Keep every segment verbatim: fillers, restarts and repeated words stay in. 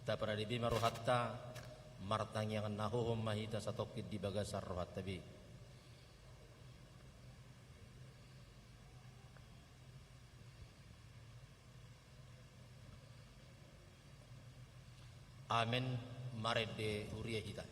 Taparade be ma rohanta, martangiang na hohom ma hita satongkin di bagasan rohanta be. Amen. Marende huria hita.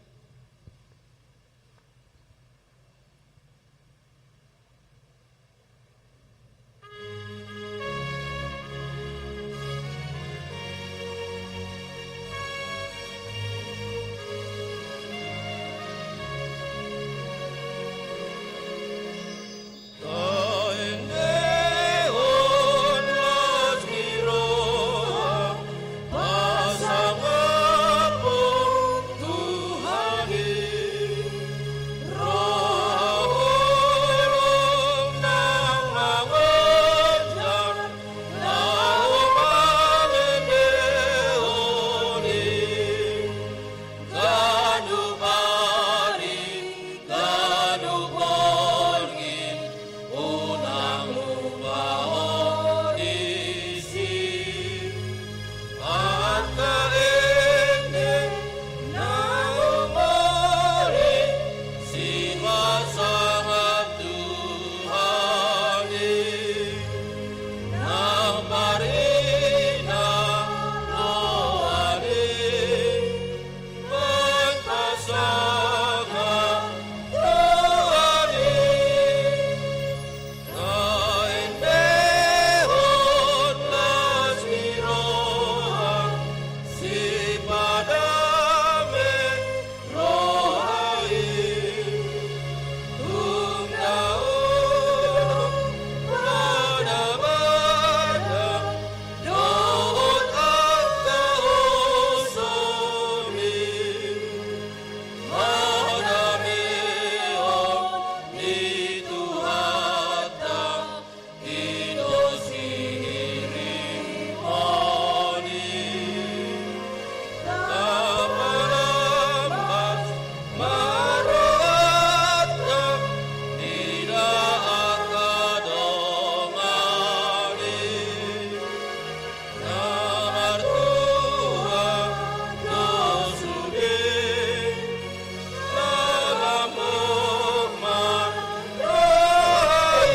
Ganup ari, ganup borngin, unang lupa ho disi. Angka ende na umur i, sipasangap Tuhan i. Nang marhite roha ni, nang pasangap Tuhan i, na endehon las ni roha, sipadame roha i. Tung dao, bada-bada, dohot angka hosomi, hadameon ni Tuhanta, i do sihirimon i. Taparambas ma rohanta, di angka dongan i. Na martua do sude, na lamok ma roha i.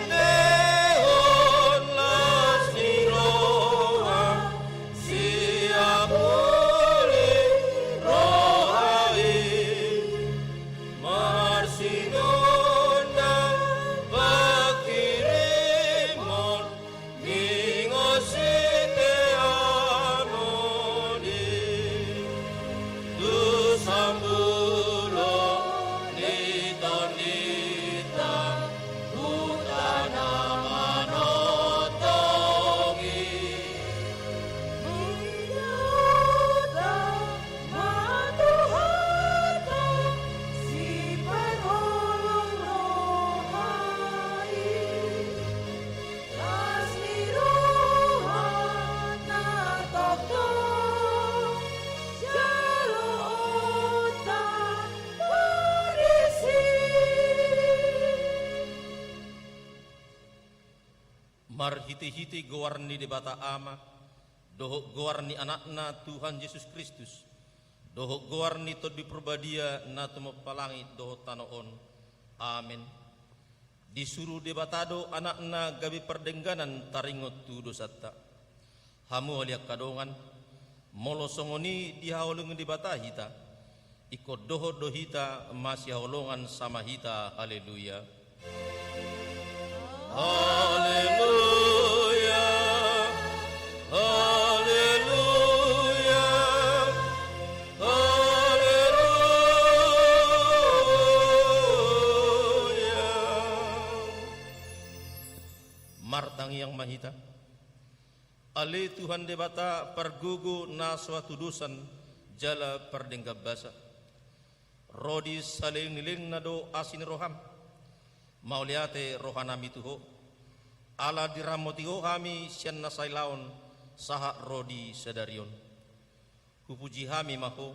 Taendehon las ni roha, siap uli roha i. Marsinondang panghirimon, ningon siteamon i, tu sambulo ni tondinta, huta na manongtong i. Mauliate ma Tuhanta, siparholong roha i. Las ni roha na tongtong, jaloonta ma disi. Marhite-hite goar ni Debata Ama, dohot goar ni Anakna Tuhan Jesus Kristus, dohot goar ni Tondi Parbadia na tumompa langit dohot tano on. Amen. Disuru Debata do Anakna gabe pardengganan taringot tu dosanta. Hamu ale angka dongan, molo songon i dihaholongi Debata hita, ingkon dohot do hita masihaholongan sama hita. Haleluya. Haleluya. Haleluya. Haleluya. Martangiang ma hita. Ale Tuhan Debata pargogo na so hatudosan jala pardenggan basa. Ro di salelenglelengna do asi ni roham. Mauliate rohanami tu Ho, ala diramoti Ho hami sian na sailaon sahat ro di sadari on. Hupuji hami ma Ho,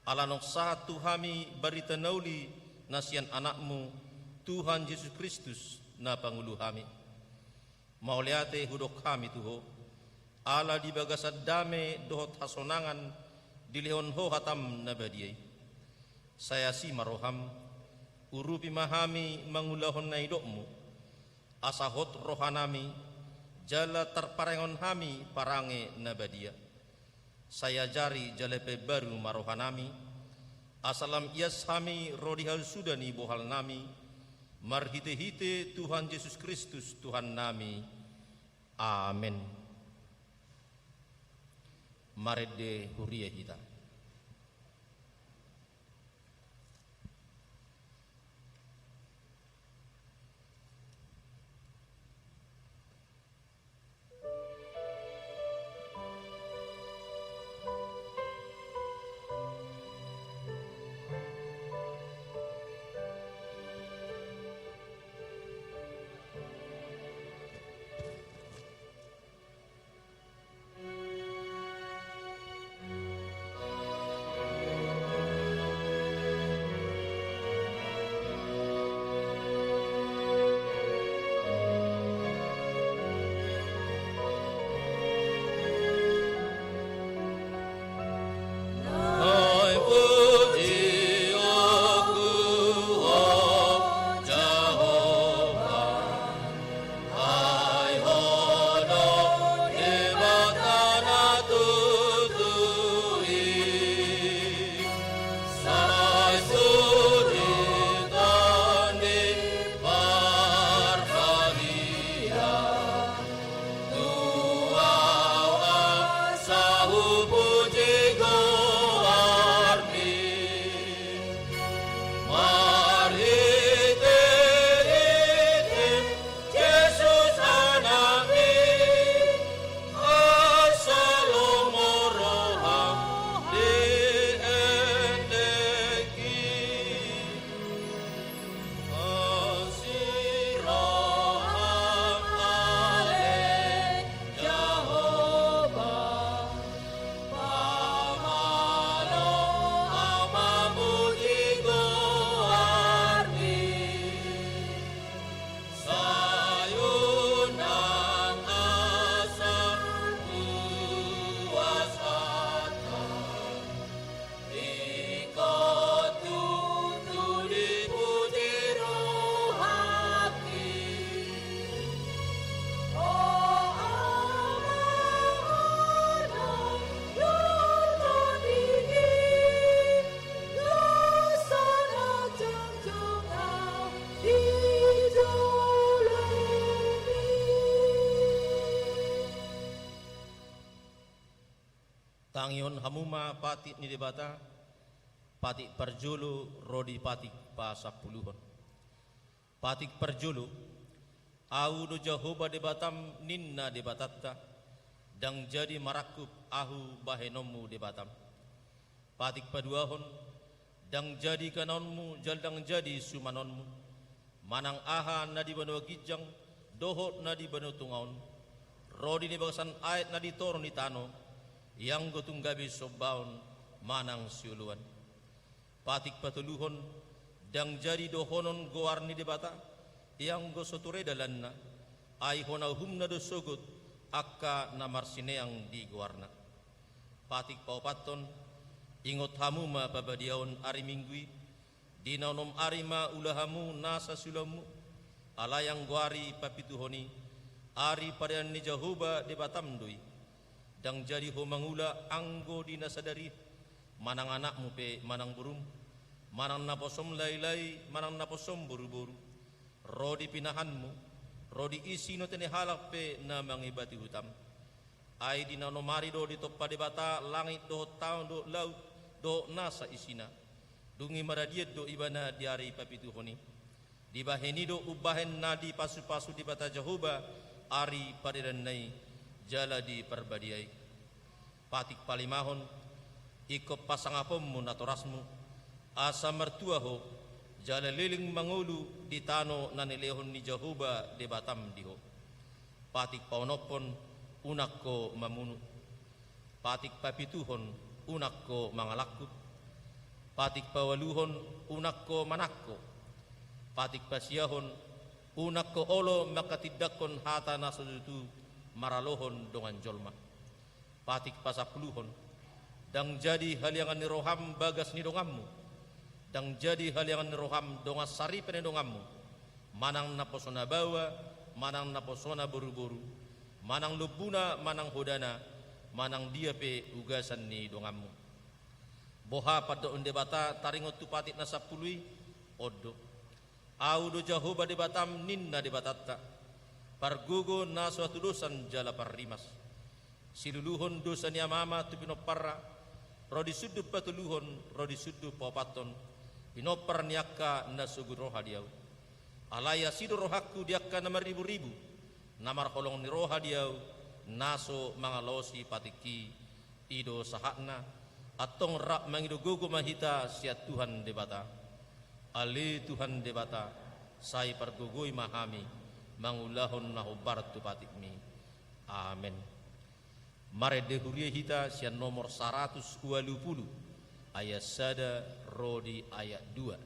ala naung sahat tu hami barita na uli na sian Anakmu, Tuhan Jesus Kristus, na pangulu hami. Mauliate hudok hami tu Ho, ala di bagasan dame dohot hasonangan dilehon Ho hataM na badia i. Sai asi ma rohaM, urupi ma hami mangulahon na nidokMu, asa hot rohanami, jala tarparange hami parange na badia. Sai ajari jala paimbaru ma rohanami, asa lam ias hami ro di hasusuda ni bohalnami, marhitehite Tuhan Jesus Kristus Tuhannami. Amen. Marende huria hita. Jesus Anakmi, asa lomo roham di endengki. Asi roham ale Jahowa, pamalo au mamuji goarmi. Sai unang asal puas hata, ingkon tutu dipuji rohangki. O Ama, Anak, Roh Tondi, na sahat jongjong di jolomi. Tangihon hamu ma patik ni Debata, patik parjolo ro di patik pasampuluhon. Patik parjolo, Ahu do Jahowa Debatam, ninna Debatanta, ndang jadi marangkup Ahu bahenonmu Debatam. Patik paduahon, ndang jadi kanaonmu jala ndang jadi sumanonmu, manang aha na di banua ginjang dohot na di banua tonga on, ro di na di bagasan aek na di toru ni tano, ianggo tung gabe sombaon manang sioloan. Patik patoluhon, ndang jadi dohonon goar ni Debata, ianggo so ture dalanna, ai hona uhumna do sogot angka na marsineang di goarna. Patik paopathon, ingot hamu ma pabadiaon ari Minggu i, di na onom ari ma ula hamu nasa siulaonmu, alai anggo ari papituhon i, ari parianan ni Jahowa Debatam do i. Ndang jadi ho mangula anggo di na sadari, manang anakmu pe manang borum, manang naposom laelai manang naposom boruboru, ro di pinahanmu, ro di isi ni ute ni halak pe na mangebati hutam. Ai di na onom ari do ditompa Debata langit dohot tano dohot laut dohot nasa isina. Dung i maradian do Ibana di ari papituhon i. Dibahen i do umbahen na dipasupasu Debata Jahowa ari pariananna i jala diparbadiai. Patik palimahon, ingkon pasangaponmu natorasmu, asa martua ho, jala leleng mangolu di tano na nilehon ni Jahowa Debatam di ho. Patik paonomhon, unang ho mamunu. Patik papituhon, unang ho mangalangkup. Patik paualuhon, unang ho manangko. Patik pasiahon, Unang ho olo manghatindanghon hata na so tutu maralohon dongan jolma. Patik pasampuluhon. Ndang jadi haliangan ni roham bagas ni donganmu. Ndang jadi haliangan ni roham dongan saripe ni donganmu. Manang naposona baoa, manang naposona boruboru. Manang lombuna, manang hodana, manang dia pe ugasan ni donganmu. Boha pandohan ni Debata taringot tu patik na sampulu i? On do. Ahu do Jahowa Debatam, ninna Debatanta, pargogo na so hatudosan jala parrimas. Siluluhon dosa ni amaama tu pinomparna, ro di sundut patoluhon, ro di sundut paopathon, pinompar ni angka na sogot roha di ahu. Alai asi do rohangku di angka na marriburibu, na marholong ni roha di ahu, na so mangalaosi patikki. I do sahatna. Antong rap mangido gogo ma hita sian Tuhan Debata. Ale Tuhan Debata, sai pargogoi ma hami mangulahon na hombar tu patikmi. Amen. Marende huria hita sian nomor saratus ualu pulu, ayat sada ro di ayat dua.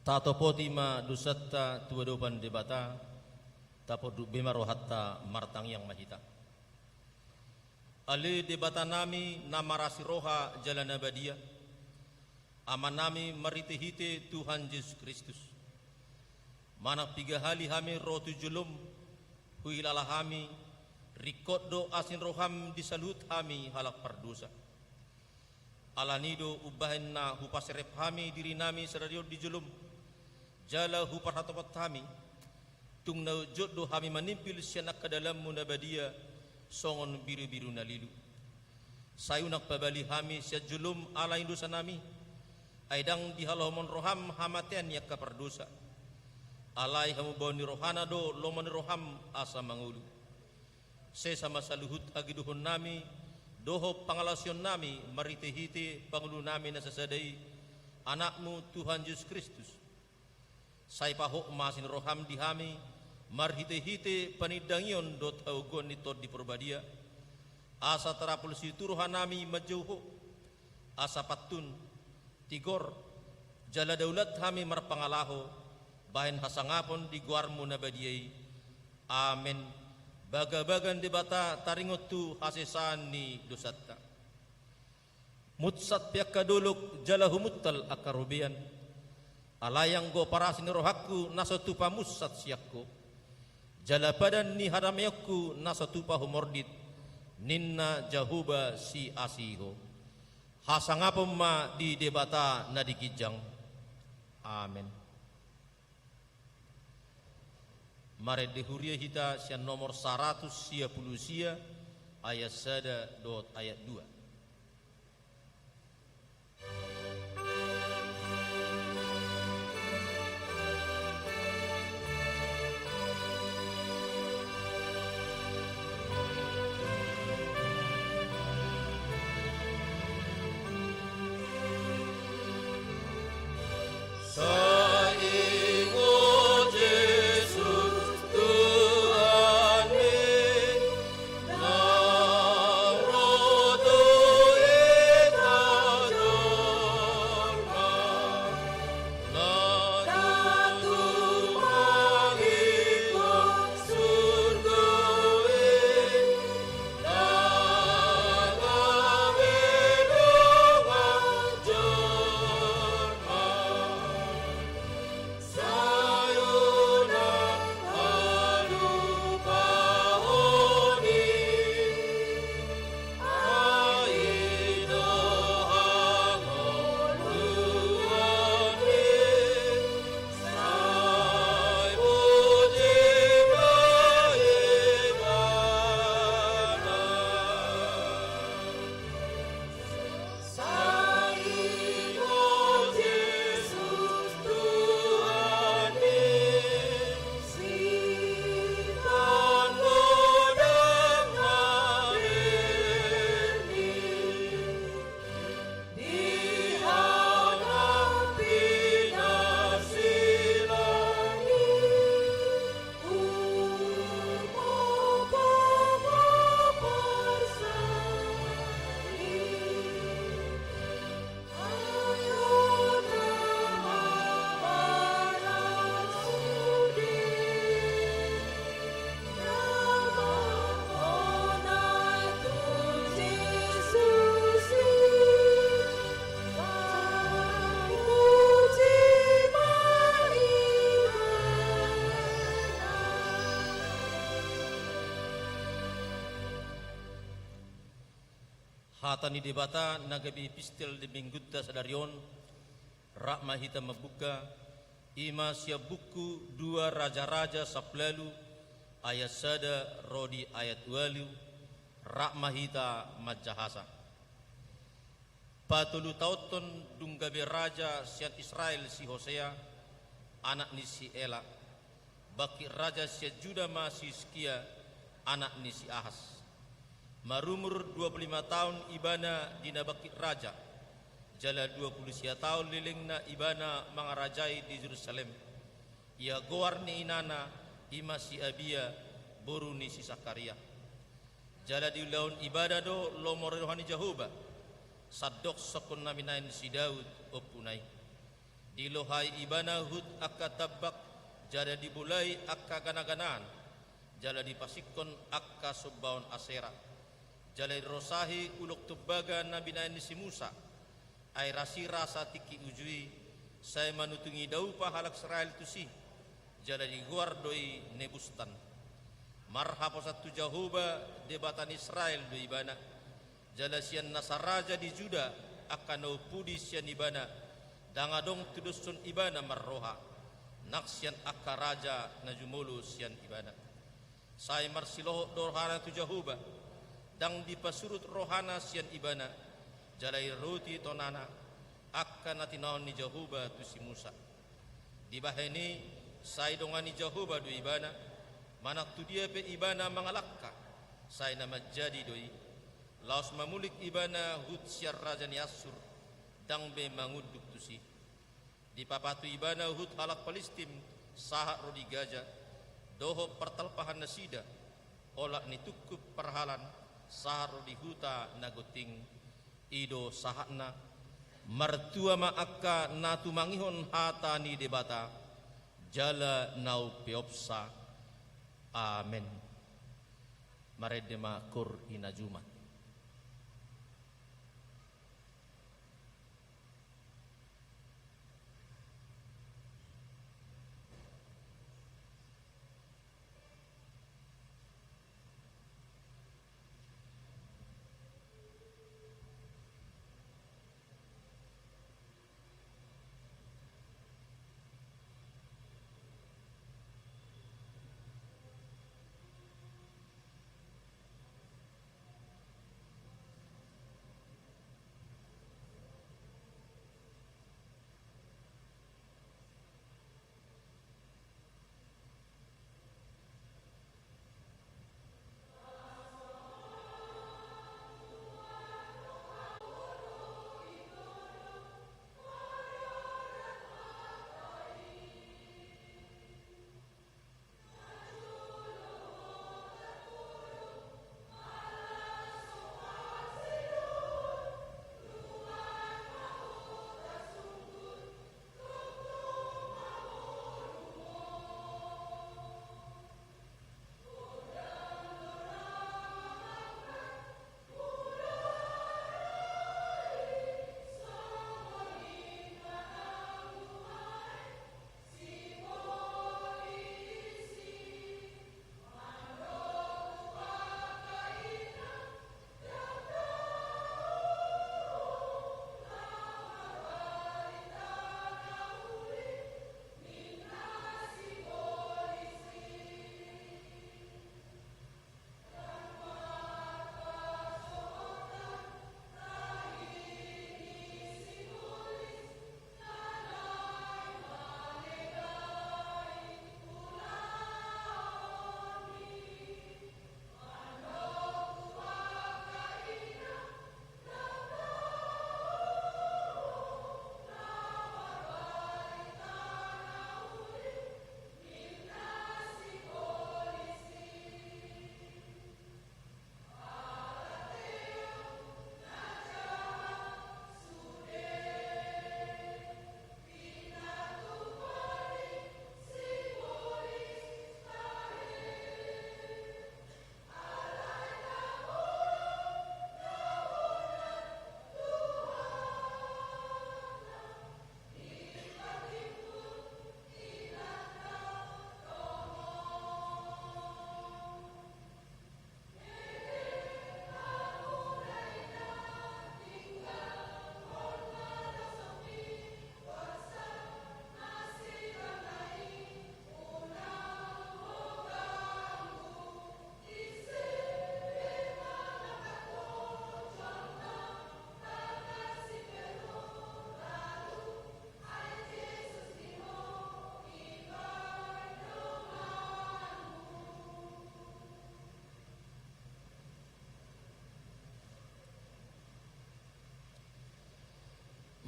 Tatopoti ma dosanta tu adopan Debata, taponduk be ma rohanta, martangiang ma hita. Ale Debatanami na marasi roha jala na badia, Amanami marhitehite Tuhan Jesus Kristus. Manang piga hali hami ro tu jolom, huhilala hami, ringkot do asi ni roham di saluhut hami halak pardosa. Alani do umbahen na hupaserep hami dirinami sadari on di jolom, jala huparhatopot hami, tung na unjot do hami manimpil sian angka dalanmu na badia, songon birubiru na lilu. Sai unang pabali hami sian jolom ala ni dosanami, ai ndang di halomohon roham hamatean ni angka pardosa. Alai hamubaon ni rohana do lomo ni roham asa mangolu. Sesa ma saluhut hagidohonnami dohot pangalaosionnami marhitehite Pangulunami na sasada i, Anakmu Tuhan Jesus Kristus. Sai pahot ma asi ni roham di hami marhitehite panindangion dohot hagogoon ni Tondi Parbadia, asa tarapul siutu rohanami manjou Ho, asa pantun, tigor, jala daulat hami marpangalaho bahen hasangapon di goarmu na badia i. Amen. Bagabaga ni Debata taringot tu hasesaan ni dosanta. Munsat pe angka dolok jala humuntal angka robean. Alai anggo parasi ni rohangku na so tupa munsat sian Ho, jala padan ni hadameonku na so tupa humordit, ninna Jahowa Siasi Ho. Hasangapon ma di Debata na di ginjang. Amen. Marende huria hita sian nomor saratus sia pulu sia, ayat sada dohot ayat dua. Sai ingot Jesus Tuhanmi, na ro tu Hata ni Debata na gabe epistel di Minggunta sadari on, rap ma hita mambuka, i ma sian buku Dua Raja-raja sampulu ualu, ayat sada ro di ayat ualu, rap ma hita manjahasa. Patolu taonhon dung gabe raja sian Israel si Hosea, anak ni si Ela. Bangkit raja sian Juda ma si Hiskia, anak ni si Ahas. Marumur dua pulu lima taon ibana di na bangkit raja, jala dua pulu sia taon lelengna ibana mangarajai di Jerusalem. Ia goar ni inana, i ma si Abia, boru ni si Sakaria. Jala diulahon ibana do lomo ni roha ni Jahowa, sandok songon na binahen si Daud ompuna i. Dilohai ibana huhut angka tambak, jala dibolai angka gana-ganaan, jala dipasingkon angka sombaon Asera. Jala dirosahi ulok tombaga na binahen ni si Musa, ai rasirasa tingki uju i, sai manutungi daupa halak Israel tusi, jala digoar do i Nebustan. Marhaposan tu Jahowa, Debata ni Israel do ibana. Jala sian nasa raja di Juda, angka na umpudi sian ibana, ndang adong tudoshon ibana marroha, nang sian angka raja na jumolo sian ibana. Sai marsilohot do rohana tu Jahowa, ndang dipasurut rohana sian ibana, jala diruruti tonana, angka na tinaon ni Jahowa tu si Musa. Dibahen i, sai dongani Jahowa do ibana, manang tu dia pe ibana mangalangka, sai na manjadi do i. Laos mamulik ibana huhut sian raja ni Assur, ndang be mangunduk tusi. Dipapatu ibana huhut halak Palistim, sahat ro di Gaza, dohot partalpahan nasida, olat ni tungkup parhalan, sahat ro di huta na gonting. I do sahatna. Martua ma angka na tumangihon hata ni Debata, jala na umpeopsa. Amen. Marende ma koor i na jumat.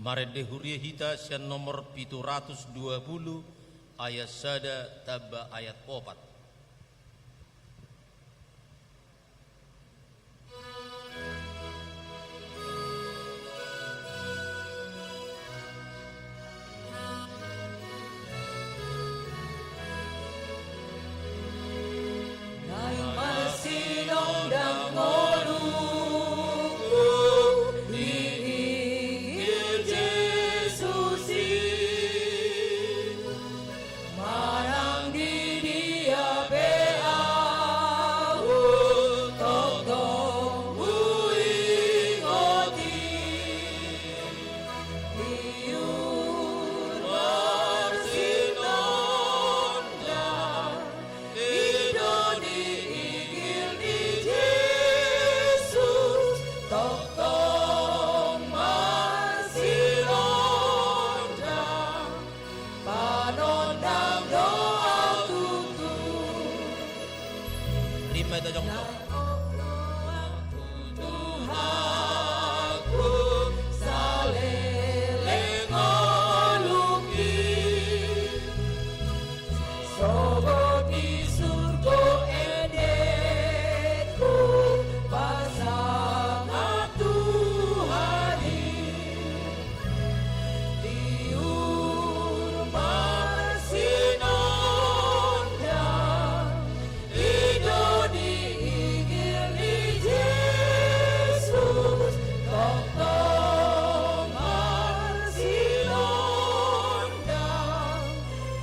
Marende huria hita sian nomor pitu ratus dua pulu, ayat sada tamba ayat opat. Naeng marsinondang ngolungku di Injil Jesus i, manang di dia pe ahu tongtong huingot i. Di uhur marsinondang, i do di Injil ni Jesus, tongtong marsinondang, panondang do ahu tutu. Rima hita jongjong. Tuhanku, saleleng ngolungki, sogot di surgo endetku, pasangaphon Tuhan i. Di uhur marsinondang, i do di Injil ni Jesus, tongtong marsinondang,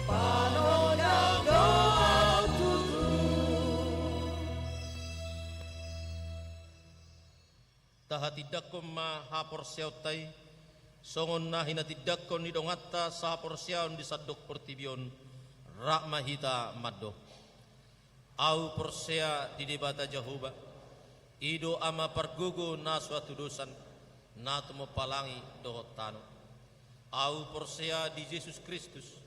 panondang do ahu tutu. Tahatindangkon ma haporseaonta i, songon na hinatindangkon ni donganta sahaporseaon di sandok portibi on. Rap ma hita mandok. Ahu porsea di Debata Jahowa, i do Ama pargogo na so hatudosan, na tumompa langit dohot tano. Ahu porsea di Jesus Kristus,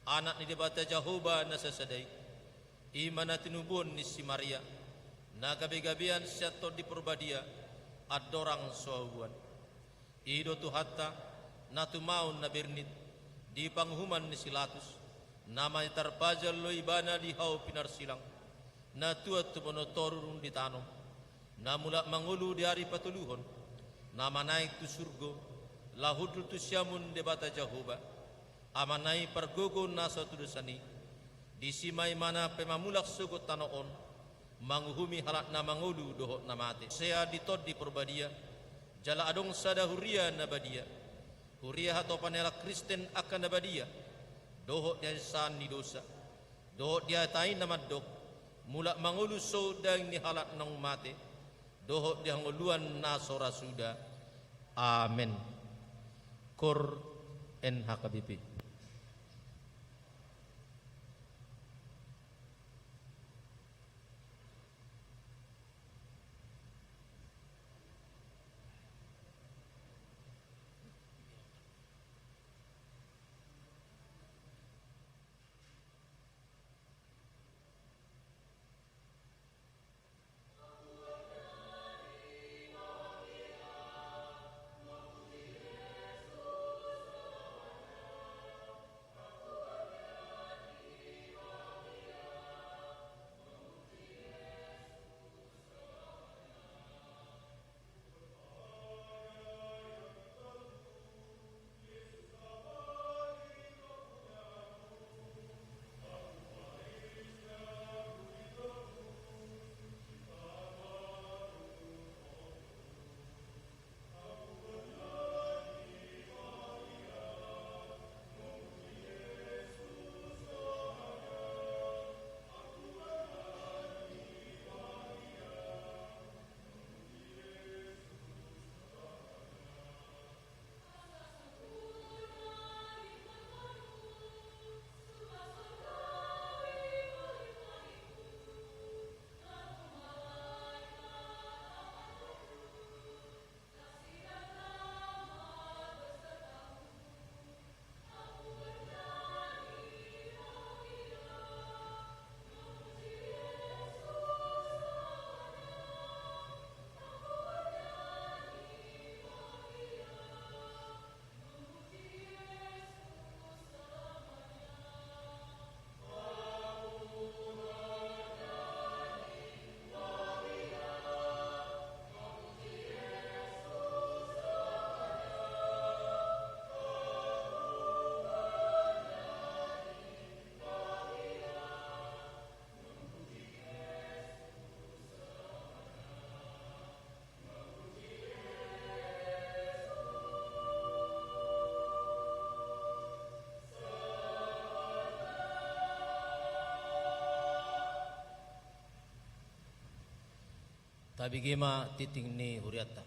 Anak ni Debata Jahowa na sasada i, i ma na tinubuan ni si Maria, na gabegabean sian Tondi Parbadia, andorang so haubuan. I do Tuhanta, na tumaon na bernit di panguhuman ni si Latus, na manang tarpajal do Ibana di hau pinarsilang, na tuat tu bono toru dung ditanom, na mulak mangolu di ari patoluhon, na manaek tu surgo, laho hundul tu siamun Debata Jahowa, Amana i pargogo na so hatudosan i. Disi ma Ibana pe mamulak sogot tano on, manguhumi halak na mangolu dohot na mate. Porsea di Tondi Parbadia, jala adong sada huria na badia, huria hatopan ni halak Kristen angka na badia, dohot di hasesaan ni dosa, dohot di hata i na mandok, mulak mangolu sogot daging ni halak naung mate, dohot di hangoluan na so ra suda. Amen. Koor N H K B P. Tabege ma tingting ni hurianta.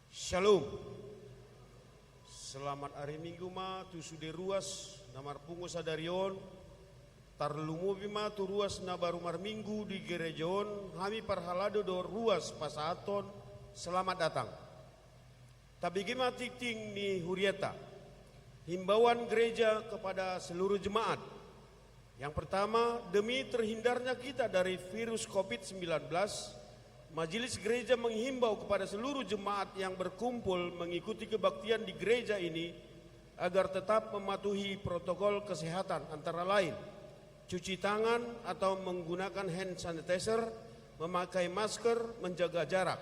Shalom. Selamat ari Minggu ma tu sude ruas na marpungu sadari on. Tarlumobi ma tu ruas na baru marminggu di gereja on, hami parhalado do ruas pasahathon selamat datang. Tabege ma tingting ni hurianta. Himbauan gereja kepada seluruh jemaat. Yang pertama, demi terhindarnya kita dari virus covid sembilan belas, Majelis Gereja menghimbau kepada seluruh jemaat yang berkumpul mengikuti kebaktian di gereja ini agar tetap mematuhi protokol kesehatan, antara lain cuci tangan atau menggunakan hand sanitizer, memakai masker, menjaga jarak.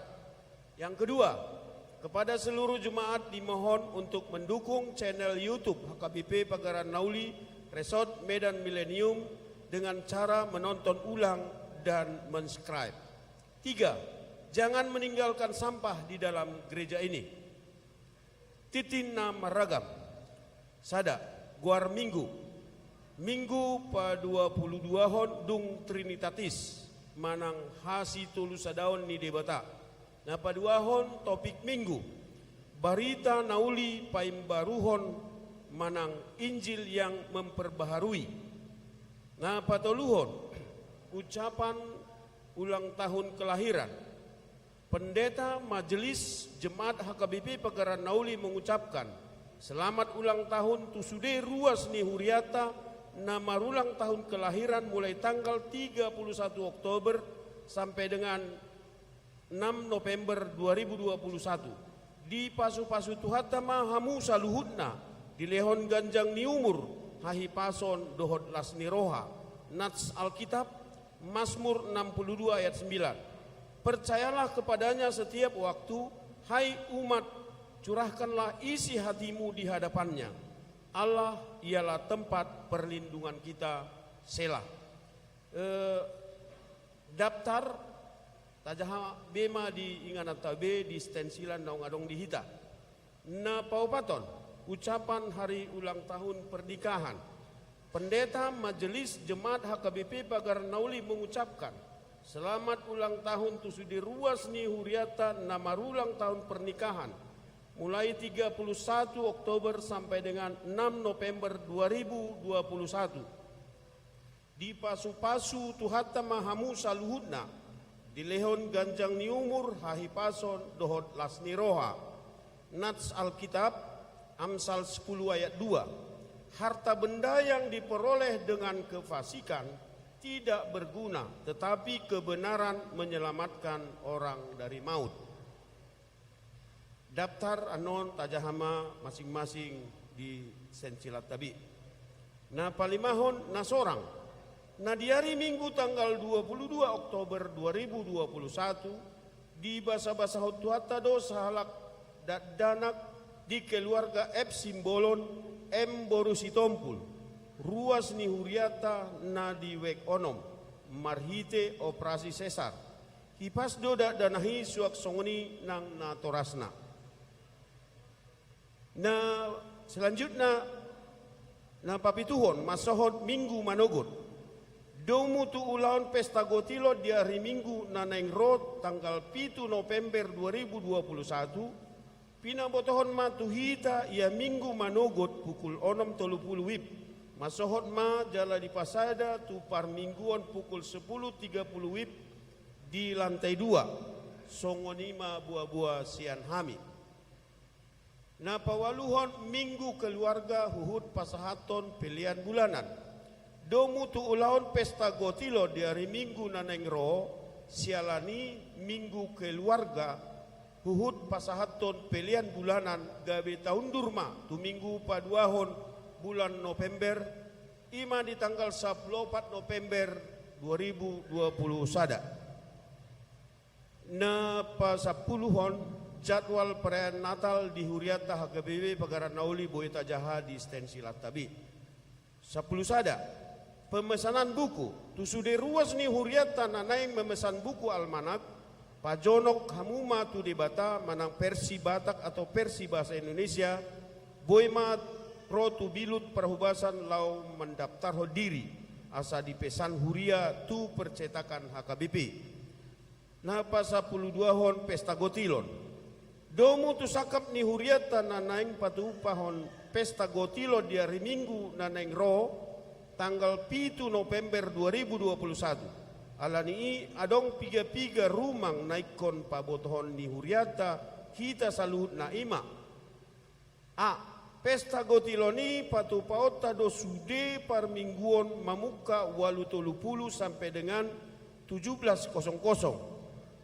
Yang kedua, kepada seluruh jemaat dimohon untuk mendukung channel YouTube H K B P Pagaran Nauli Resort Medan Millennium dengan cara menonton ulang dan mensubscribe. Tiga, jangan meninggalkan sampah di dalam gereja ini. Tingting na marragam. Sada, goar Minggu. Minggu paduapuluduahon dung Trinitatis, manang hasitolusadaon ni Debata. Na paduahon topik Minggu, barita na uli paimbaruhon manang Injil yang memperbaharui. Na patoluhon, ucapan ulang tahun kelahiran. Pendeta Majelis Jemaat H K B P Pagaran Nauli mengucapkan selamat ulang tahun tu sude ruas ni hurianta na marulang tahun kelahiran mulai tanggal tiga puluh satu Oktober sampai dengan enam November dua ribu dua puluh satu. Dipasupasu Tuhanta ma hamu saluhutna, dilehon ganjang ni umur, hahipason dohot las ni roha. Nats Alkitab, Mazmur enam puluh dua ayat sembilan. Percayalah kepada-Nya setiap waktu, hai umat, curahkanlah isi hatimu di hadapan-Nya. Allah ialah tempat perlindungan kita. Selah. Eh, daftar, tajaha be ma di ingananta be di stensilan naung adong di hita. Na paopathon, ucapan hari ulang tahun pernikahan. Pendeta Majelis Jemaat H K B P Pagaran Nauli mengucapkan selamat ulang tahun tu sude ruas ni hurianta na marulang tahun pernikahan, mulai tiga puluh satu Oktober sampai dengan enam November dua ribu dua puluh satu. Dipasupasu Tuhanta ma hamu saluhutna, dilehon ganjang ni umur, hahipason dohot las ni roha. Nats Alkitab, Amsal sepuluh ayat dua. Harta benda yang diperoleh dengan kefasikan tidak berguna, tetapi kebenaran menyelamatkan orang dari maut. Daftar annon tajaha ma masing-masing di stensilanta be. Na palimahon, na sorang. Na di ari Minggu tanggal dua puluh dua Oktober dua ribu dua puluh satu, dibasabasahon Tuhanta do sahalak dakdanak di keluarga F Simbolon M boru Sitompul, ruas ni hurianta na di Wijk Onom, marhite operasi sesar. Hipas do dakdanak i suang songon i nang natorasna. Na selanjutna, na papituhon, masohot Minggu Manogot. Domu tu ulaon pesta gotilon di ari Minggu na naeng ro tanggal pitu November dua ribu dua puluh satu, pinabotohon ma tu hita ia Minggu Manogot pukul onom tolu pulu WIB. Masohot ma jala dipasada tu parmingguon pukul sepuluh tiga puluh WIB di lantai dua, songon i ma boaboa sian hami. Na paualuhon, Minggu Keluarga huhut pasahathon pelean bulanan. Domu tu ulaon pesta gotilon di ari Minggu na naeng ro, siala ni Minggu Keluarga huhut pasahathon pelean bulanan gabe taundur ma tu Minggu paduahon bulan November, i ma di tanggal sampulu opat November dua ribu dua puluh sada. Na pasampuluhon, jadwal perayaan Natal di hurianta H K B P Pagaran Nauli boi tajaha di stensilanta be. Sampulu sada, pemesanan buku. Tu sude ruas ni hurianta na naeng memesan buku almanak, pajonok hamu ma tu Debata manang versi Batak atau versi bahasa Indonesia, Boi ma ro tu bilut parhobasan laho mandaptarhon diri, asa dipesan huria tu percetakan H K B P. Na pasampuluduahon pesta gotilon. Domu tu sangkap ni hurianta na naeng patupahon pesta gotilon di ari Minggu na naeng ro, tanggal pitu November dua ribu dua puluh satu. Ala ni i adong piga-piga rumang na ingkon pabotohon ni hurianta hita saluhutna, i ma: A. Pesta gotilon i patupahonta do sude parmingguon mamungka ualu tolu pulu sampe dengan tujuh belas kosong kosong.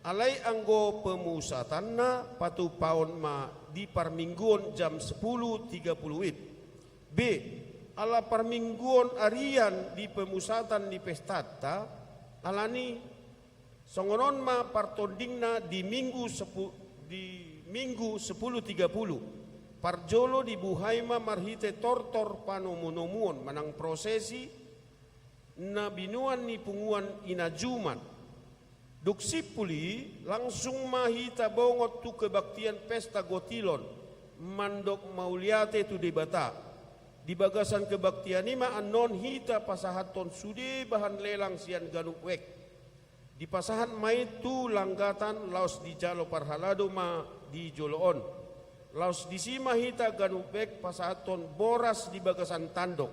Alai anggo pemusatanna patupahon ma di parmingguon jam sepuluh tiga puluh W I B. B. Ala parmingguon arian di pemusatan ni pestanta, ala ni songon on ma partondingna di Minggu sepu-, di Minggu sepuluh tiga puluh. Parjolo dibuhai ma marhite tortor panomu-nomuon manang prosesi na binoan ni punguan Ina Jumat. Dung simpul i langsung ma hita bongot tu kebaktian pesta gotilon mandok mauliate tu Debata. Di bagasan kebaktian i ma annon hita pasahathon sude bahan lelang sian ganup wijk. Dipasahat ma i tu langgatan laos dijalo parhalado ma di jolo on. Laos disi ma hita ganup wijk pasahathon boras di bagasan tandok.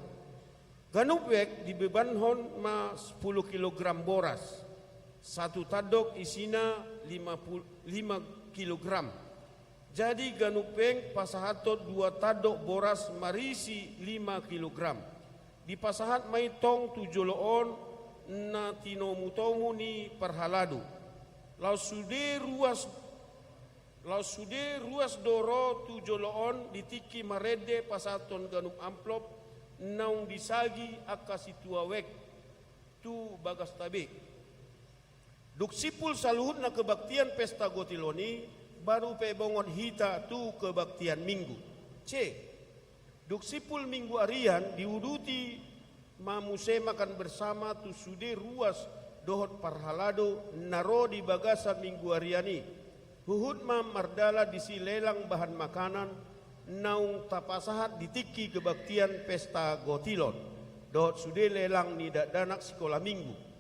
Ganup wijk dibebanhon ma sepuluh kilogram boras. Satu tandok isina lima puluh, lima kilogram. Jadi ganup wijk pasahathon dua tandok boras marisi lima kilogram. Dipasahat ma i tong tu jolo on na tinomu-tomu ni parhalado. Laos sude ruas, laos sude ruas do ro tu jolo on di tingki marende pasahathon ganup amplop naung disagi angka sintua wijk tu bagasta be. Dung simpul saluhutna kebaktian pesta gotilon i, baru pe bongot hita tu kebaktian Minggu. C. Dung simpul Minggu arian diuduti ma muse makan bersama tu sude ruas dohot parhalado na ro di bagasan Minggu arian i. Huhut ma mardalan disi lelang bahan makanan naung tapasahat di tingki kebaktian pesta gotilon dohot sude lelang ni dakdanak sikola Minggu.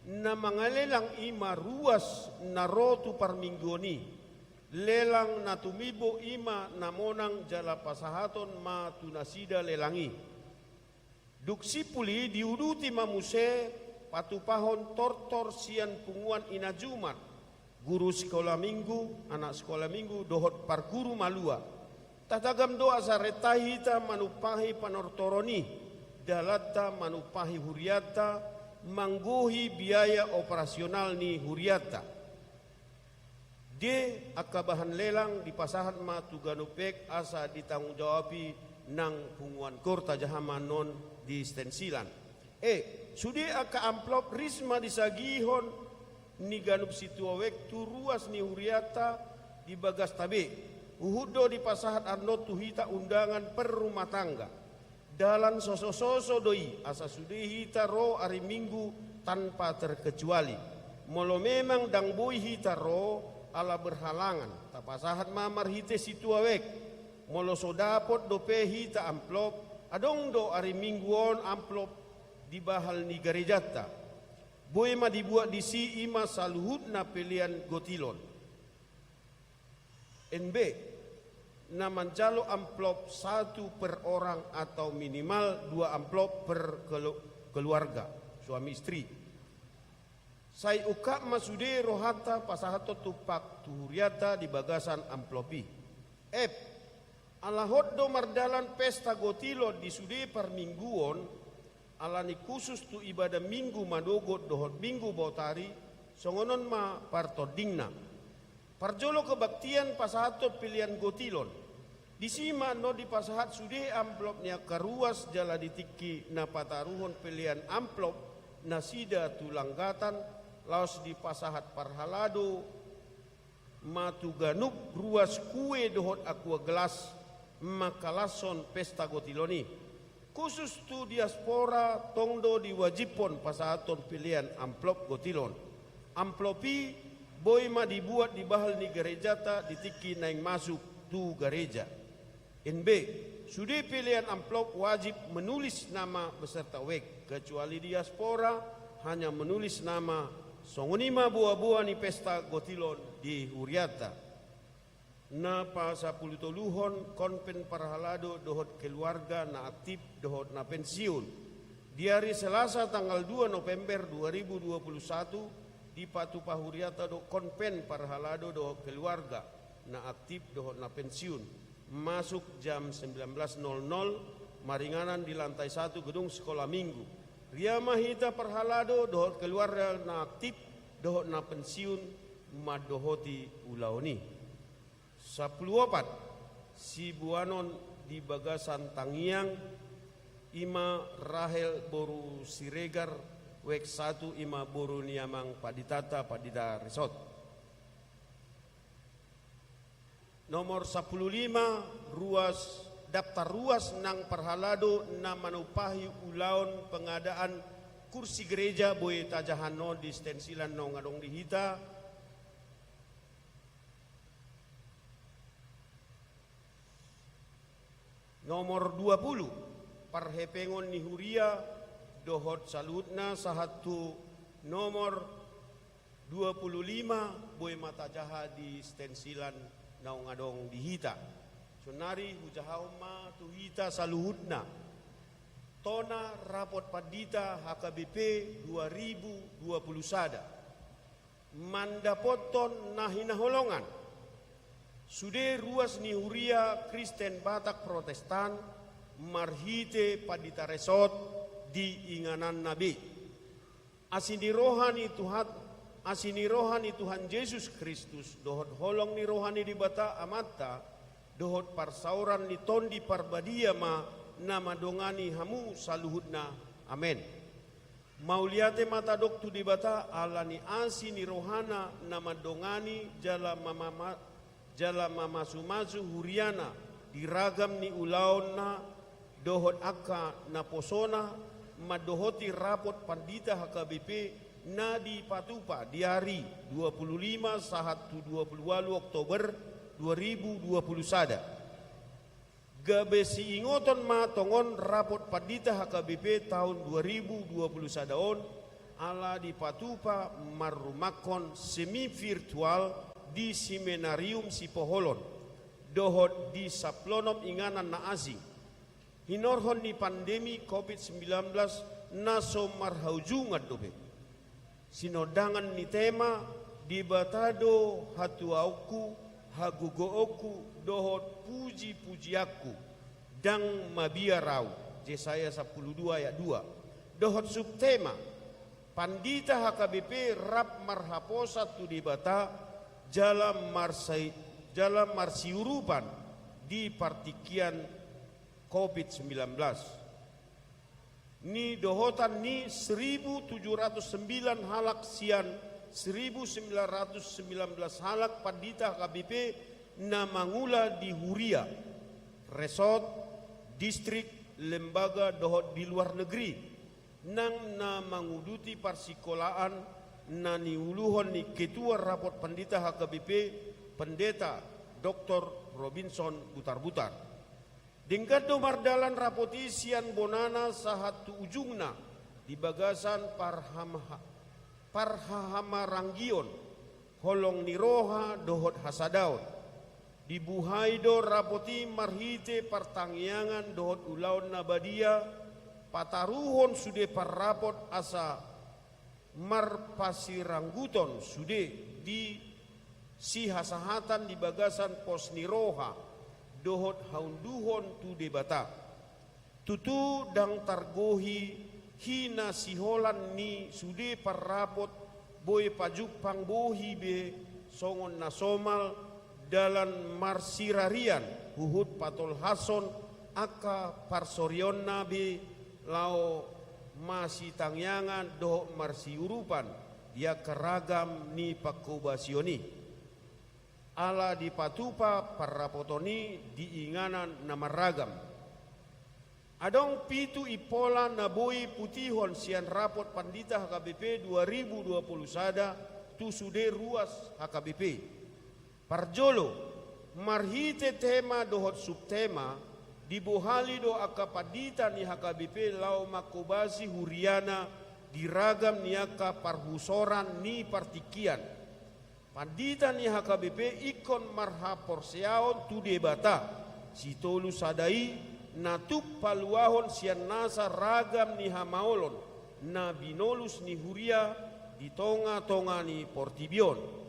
Na mangalelang i ma ruas na ro tu parmingguon i. Lelang na tumimbo i ma na monang jala pasahaton ma tu nasida lelang i. Dung simpul i diuduti ma muse patupahon tortor sian punguan Ina Jumat, guru sikola Minggu, anak sikola Minggu dohot parguru malua. Tatagam do asa renta hita manumpahi panortoron i, dalanta manumpahi hurianta, manggohi biaya operasional ni hurianta. D. Angka bahan lelang dipasahat ma tu ganup wijk asa ditanggung jawabi nang punguan koor, tajaha ma annon di stensilan. E. Sude angka amplop ris ma disagihon ni ganup sintua wijk tu ruas ni hurianta di bagasta be. Huhut do dipasahat annon tu hita undangan per rumah tangga. Dalan soso-soso do i asa sude hita ro ari Minggu tanpa terkecuali. Molo memang ndang boi hita ro ala berhalangan, tapasahat ma marhite sintua wijk. Molo so dapot dope hita amplop, adong do ari Minggu on amplop di bahal ni garejanta. Boi ma dibuat disi, i ma saluhutna pelean gotilon. N B. Na manjalo amplop satu per orang atau minimal dua amplop per kelu-, keluarga, suami istri. Sai ungkap ma sude rohanta pasahathon tumpak tu hurianta di bagasan amplop i. F. Ala hot do mardalan pesta gotilon di sude parmingguon, ala ni khusus tu ibadah Minggu manogot dohot Minggu baoa tari, songon on ma partondingna. Parjolo kebaktian pasahathon pelean gotilon. Disi ma annon dipasahat sude amplop ni angka ruas jala di tingki na pataruhon pelean amplop nasida tu langgatan, laos dipasahat parhalado ma tu ganup ruas kue dohot aqua gelas mangkalashon pesta gotilon i. Khusus tu diaspora tong do diwajiphon pasahathon pelean amplop gotilon. Amplop i boi ma dibuat di bahal ni garejanta di tingki naeng masuk tu gareja. N B. Sude pelean amplop wajib menulis nama beserta wek, kecuali diaspora hanya menulis nama. Songon i ma boa-boa ni pesta gotilon di hurianta. Na pasapulutoluhon, konven parhalado dohot keluarga na aktif dohot na pensiun. Di ari Selasa tanggal dua November dua ribu dua puluh satu, dipatupa hurianta do konven parhalado dohot keluarga na aktif dohot na pensiun, masuk jam sembilan belas nol nol, maringanan di lantai satu gedung Sekolah Minggu. Ria ma hita parhalado dohot keluarga na aktif dohot na pensiun mandohoti ulaon i. Sampulu opat, siboanon di bagasan tangiang, i ma Rahel boru Siregar, wek satu, i ma boru ni amang panditanta, Pandita Resot. Nomor sampulu lima, ruas, daftar ruas nang parhalado na manumpahi ulaon pengadaan kursi gereja, boi tajaha on di stensilan naung adong di hita. Nomor dua puluh, parhepengon ni huria dohot saluhutna, sahat tu nomor dua puluh lima, boi ma tajaha di stensilan naung adong di hita. Saonari hujahahon ma tu hita saluhutna tona rapot pandita H K B P dua ribu dua puluh sada. Mandapothon na hinaholongan, sude ruas ni huria Kristen Batak Protestan marhite Pandita Resot di ingananna be. Asi ni roha ni Tuhan, asi ni roha ni Tuhan Jesus Kristus, dohot holong ni roha ni Debata Amanta, dohot parsaoran ni Tondi Parbadia ma na mandongani hamu saluhutna. Amen. Mauliate ma tadok tu Debata ala ni asi ni rohana na mandongani jala mamama-, jala mamasumasu huriana di ragam ni ulaonna dohot angka naposona mandohoti rapot pandita H K B P na dipatupa di ari dua puluh lima sahat tu dua puluh ualu Oktober dua ribu dua puluh sada. Gabe siingoton ma tongon rapot pandita H K B P taon dua ribu dua puluh sada on, ala dipatupa marrumangkon semi virtual di Seminarium Sipoholon dohot di sampulu onom inganan na asing, hinorhon ni pandemi covid sembilan belas na so marhaujungan dope. Sinondangan ni tema, Debata do hatuaonku, hagogoonku, dohot pujipujianku, ndang mabiar ahu, Jesaya sampulu dua ayat dua. Dohot subtema, pandita H K B P rap marhaposan tu Debata jala marsai-, jala marsiurupan di partingkian covid sembilan belas. Nidohotan ni seribu tujuh ratus sembilan halak sian seribu sembilan ratus sembilan belas halak pandita H K B P na mangula di huria, resort, distrik, lembaga dohot di luar negeri, nang na manguduti parsikolaan na niuluhon ni Ketua Rapot Pandita H K B P, Pendeta Doktor Robinson Butarbutar. Denggan do mardalan rapot i sian bonana sahat tu ujungna di bagasan parham-, parhahamaranggion, holong ni roha dohot hasadaon. Dibuhai do rapot i marhite partangiangan dohot ulaon na badia, pataruhon sude parrapot asa marpasirangguton sude di sihasahatan di bagasan pos ni roha dohot haunduhon tu Debata. Tutu ndang targohi hinasiholan ni sude parrapot, boi pajumpang bohi be songon na somal, dalan marsirarian huhut patolhashon angka parsorionna be laho masitangiangan dohot marsiurupan di angka ragam ni pangkobasion i. Ala dipatupa parrapoton i di inganan na marragam. Adong pitu impola na boi putihon sian rapot pandita H K B P dua ribu dua puluh sada tu sude ruas H K B P. Parjolo, Marhite tema dohot subtema, dibohali do angka pandita ni H K B P laho manghobasi huriana di ragam ni angka parhusoran ni partingkian. Pandita ni H K B P ingkon marhaporseaon tu Debata sitolu sada i, na tuk paluahon sian nasa ragam ni hamaolon na binolus ni huria di tonga-tonga ni portibi on.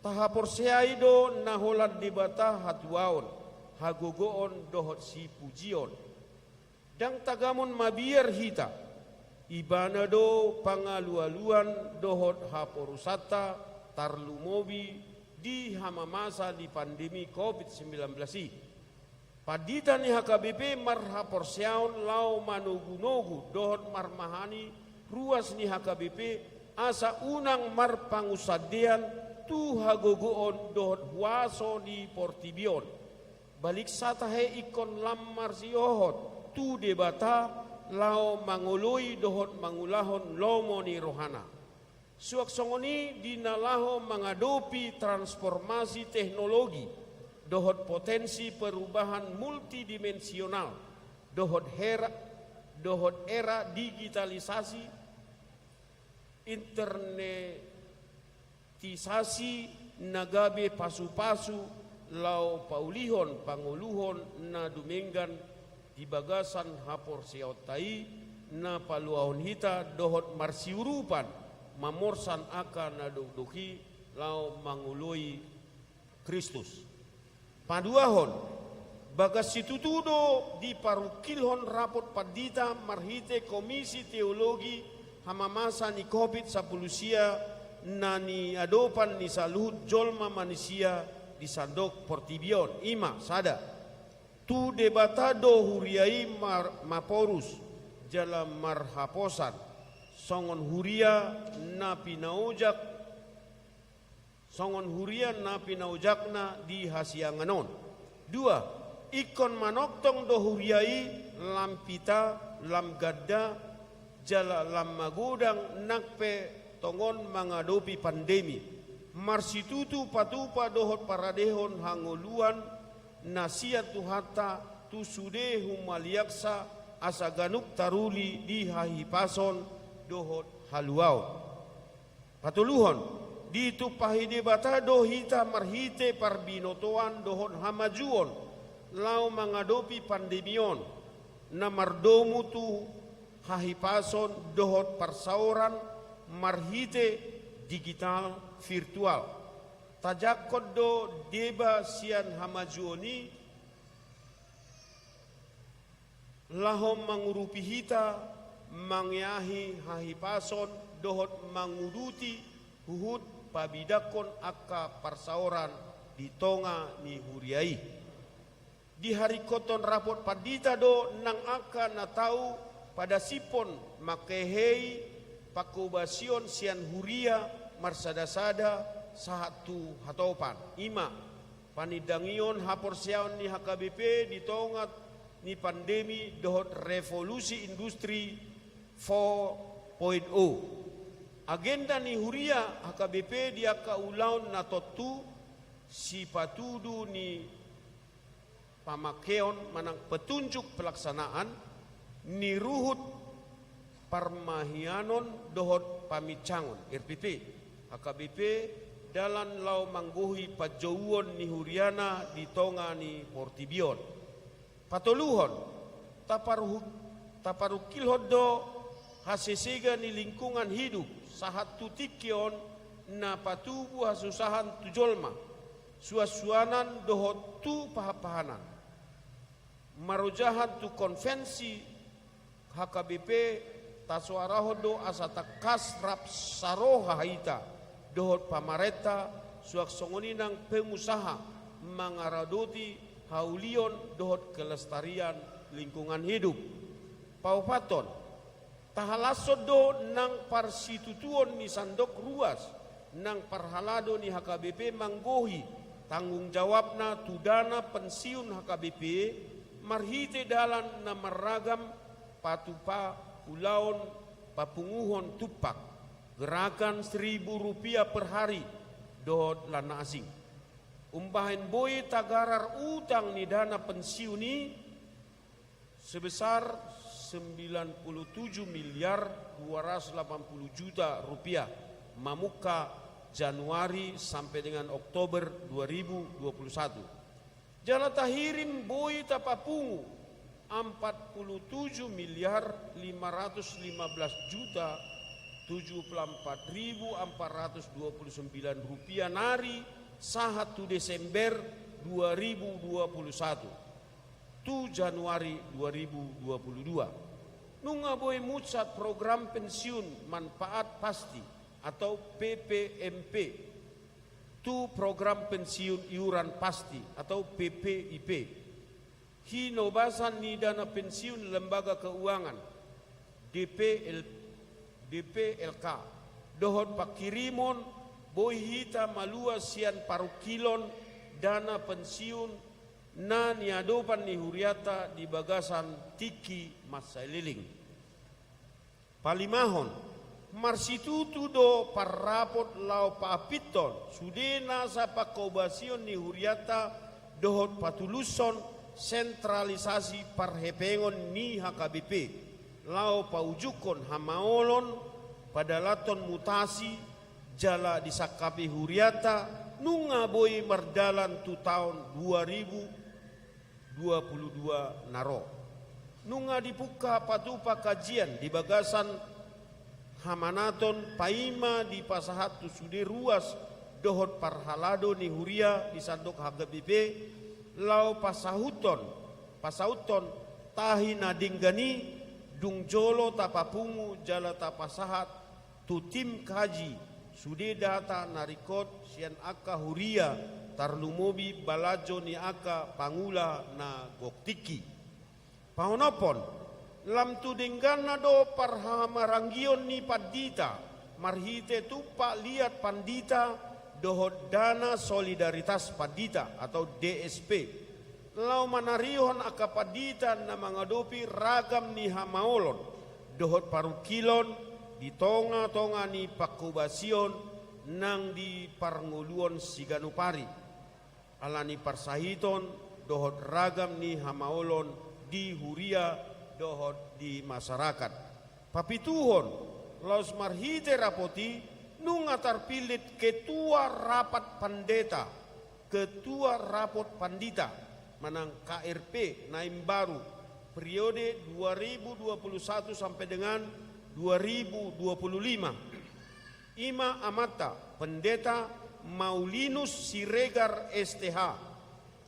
Tahaporseai do na holan Debata hatuaon, hagogoon dohot sipujion. Ndang tagamon mabiar hita. Ibana do pangalualuan dohot haporusanta, tarlumobi di hamamasa ni pandemi covid sembilan belas i. Pandita ni H K B P marhaporseaon laho manogunogu dohot marmahani ruas ni H K B P, asa unang marpangunsandean tu hagogoon dohot huaso ni portibi on. Baliksa tahe ingkon lam marsihohot tu Debata laho mangoloi dohot mangulahon lomo ni rohana. Suang songon i di na laho mangadopi transformasi teknologi dohot potensi perubahan multidimensional dohot hera, dohot era digitalisasi, internetisasi na gabe pasupasu laho paulihon pangoluhon na dumenggan di bagasan haporseaonta i, na paluahon hita dohot marsiurupan mamorsan angka na dokdok i laho mangoloi Kristus. Paduahon, bagas situtu do diparungkilhon rapot pandita marhite Komisi Teologi hamamasa ni covid sampulu sia na niadopan ni saluhut jolma manisia di sandok portibi on. I ma, sada. Tu Debata do huria i mar-, maporus jala marhaposan, songon huria na pinaojak, songon huria na pinaojakna di hasiangan on. Dua, ingkon manongtong do huria i lam pita, lam ganda, jala lam magodang nang pe tongon mangadopi pandemi. Marsitutu patupa dohot paradehon hangoluan na sian Tuhanta tu sude humaliangsa, asa ganup taruli di hahipason dohot haluaon. Patoluhon, ditumpahi Debata do hita marhite parbinotoan dohot hamajuon laho mangadopi pandemi on, na mardomu tu hahipason dohot parsaoran marhite digital virtual. Tajangkon do deba sian hamajuon i laho mangurupi hita mangeahi hahipason dohot manguduti huhut pabidangkon angka parsaoran di tonga ni huria i. Diharingkothon rapot pandita do nang angka na tau padasiphon mangkehei panghobasion sian huria marsadasada sahat tu hatopan. I ma, panindangion haporseaon ni H K B P di tonga ni pandemi dohot revolusi industri empat koma nol. Agenda ni huria H K B P di angka ulaon na tontu sipatudu ni pamangkeon manang petunjuk pelaksanaan ni ruhut parmahianon dohot pamincangon R P P, H K B P dalan laho manggohi panjouon ni huriana di tonga ni portibi on. Patoluhon, taparuhu-, taparungkilhon do hasesega ni lingkungan hidup sahat tu tingki on na patubu hasusahan tu jolma, suansuanan dohot tu pahanpahanan. Marojahan tu konvensi H K B P, tasoarahon do asa tangkas rap saroha hita dohot pamarenta, suang songon i nang pengusaha mangaradoti haulion dohot kelestarian lingkungan hidup. Paopathon, tahalashon do nang parsitutuon ni sandok ruas nang parhalado ni H K B P manggohi tanggung jawabna tu dana pensiun H K B P marhite dalan na marragam patupa ulaon papunguhon tumpak, gerakan seribu rupiah per hari, dohot lan na asing. Umbahen boi tagarar utang ni dana pensiun i sebesar sembilan puluh tujuh miliar dua ratus delapan puluh juta rupiah, mamungka Januari sampe dengan Oktober dua ribu dua puluh satu. Jala tahirim boi tapapungu empat puluh tujuh miliar lima ratus lima belas juta tujuh puluh empat ribu empat ratus dua puluh sembilan rupiah nari sahat tu Desember dua ribu dua puluh satu, tu Januari dua ribu dua puluh dua. Nunga boi munsat program pensiun manfaat pasti atau P P M P tu program pensiun iuran pasti atau P P I P. Hinobasan ni dana pensiun lembaga keuangan, D P L, D P L K, dohot pangkirimon, boi hita malua sian parungkilon dana pensiun na niadopan ni hurianta di bagasan tingki mansai leleng. Palimahon, marsitutu do parrapot laho paampithon sude nasa pangkobasion ni hurianta dohot patulushon sentralisasi parhepengon ni H K B P, laho paujungkon hamaolon, padalanhon mutasi, jala disangkapi hurianta nunga boi mardalan tu taon dua ribu dua puluh dua na ro. Nunga dipungka patupa kajian di bagasan hamanaton paima dipasahat tu sude ruas dohot parhalado ni huria di sandok H K B P, laho pasahuthon, pasauthon tahi na denggan i, dung jolo tapapungu jala tapasahat tu tim kaji sude data na ringkot sian angka huria, tarlumobi balanjo ni angka pangula na gok tingki. Paonomhon, lam tu dengganna do parhamaranggion ni pandita marhite tumpak liat pandita dohot dana solidaritas pandita atau D S P, laho manarihon angka pandita na mangadopi ragam ni hamaolon dohot parungkilon di tonga-tonga ni pangkobasion nang di parngoluon siganup ari, ala ni parsahiton dohot ragam ni hamaolon di huria dohot di masyarakat. Papituhon, laos marhite rapot i nunga tarpillit ketua rapat pandeta, ketua rapot pandita, manang K R P na imbaru, periode dua ribu dua puluh satu sampai dengan dua ribu dua puluh lima. I ma amanta Pendeta Maulinus Siregar, S T H.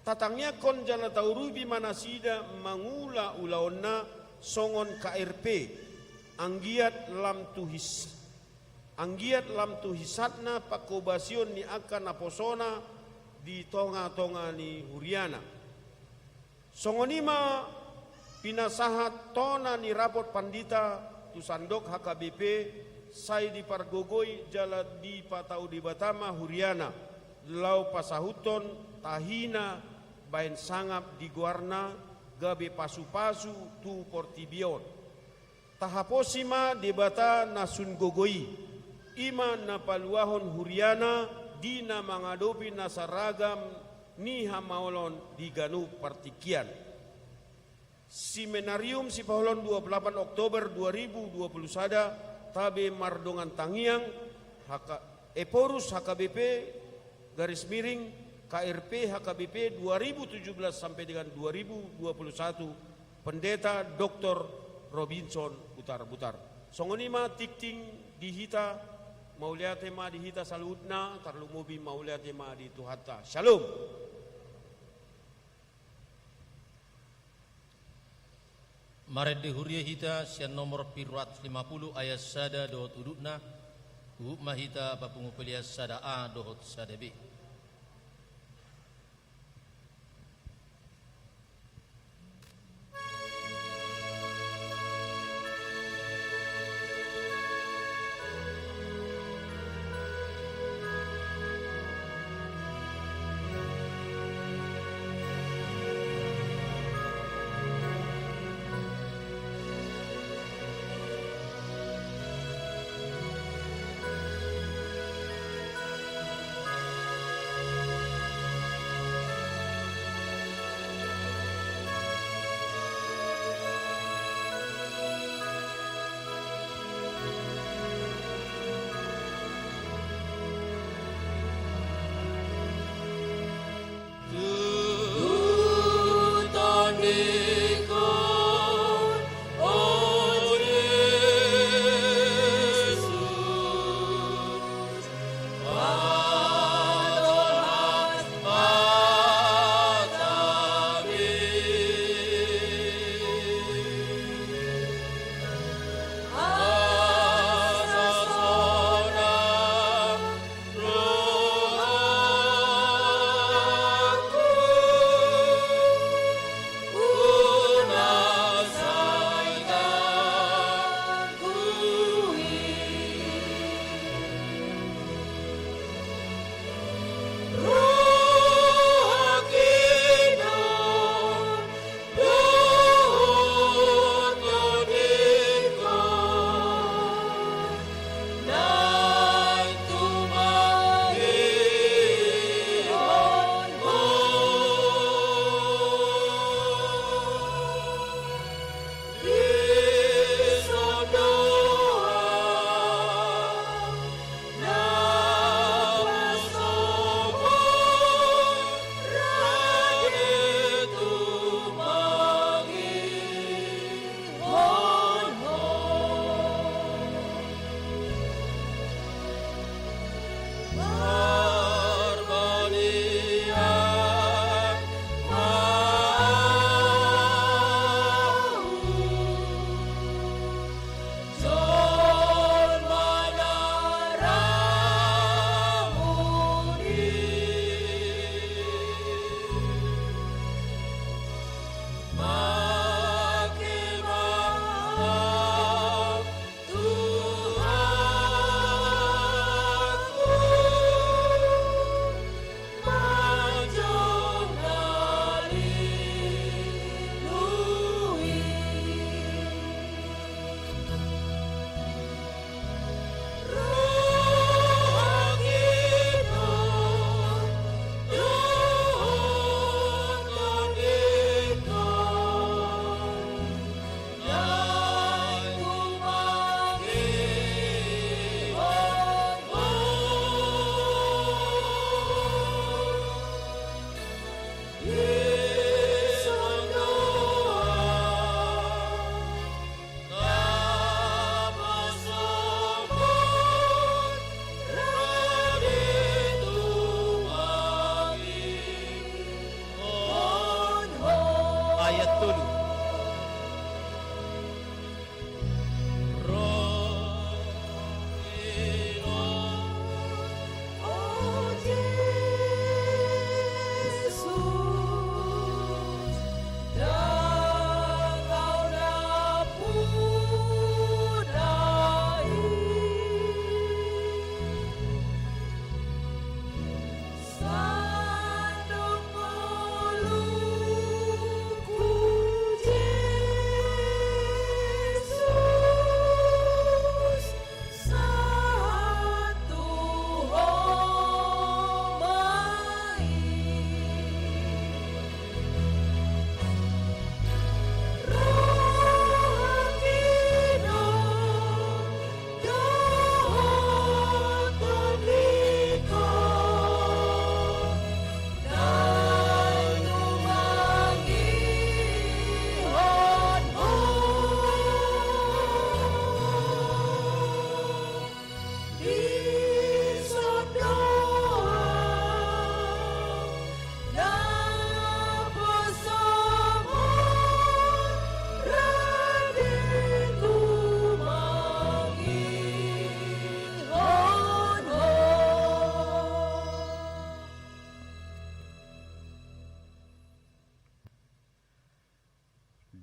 Tatangiangkon jala taurupi ma nasida mangula ulaonna songon K R P, anggiat lam tu his-, anggiat lam tu hisatna pangkobasion ni angka naposona di tonga-tonga ni huriana. Songon i ma pinasahat tona ni rapot pandita tu sandok H K B P, sai dipargogoi jala dipatau Debata ma huriana, laho pasahuthon tahina bahen sangap di goarna gabe pasu-pasu tu portibi on. Tahaposi ma Debata na sun gogo i, i ma na paluahon huriana di na mangadopi nasa ragam ni hamaolon di ganup partingkian. Seminarium Sipaholon, dua puluh delapan Oktober dua ribu dua puluh sada, tabe mardongan tangiang, H K, Ephorus H K B P, garis miring, K R P H K B P dua ribu tujuh belas sampai dengan dua ribu dua puluh satu, Pendeta Doktor Robinson Butar-Butar. Songon i ma tingting di hita, mauliate ma di hita saluhutna, tarlumobi mauliate ma di Tuhanta. Shalom. Marende huria hita sian nomor piru ratus lima puluh ayat sada dohot udutna, huhut ma hita papungu pelean sada A dohot sada B.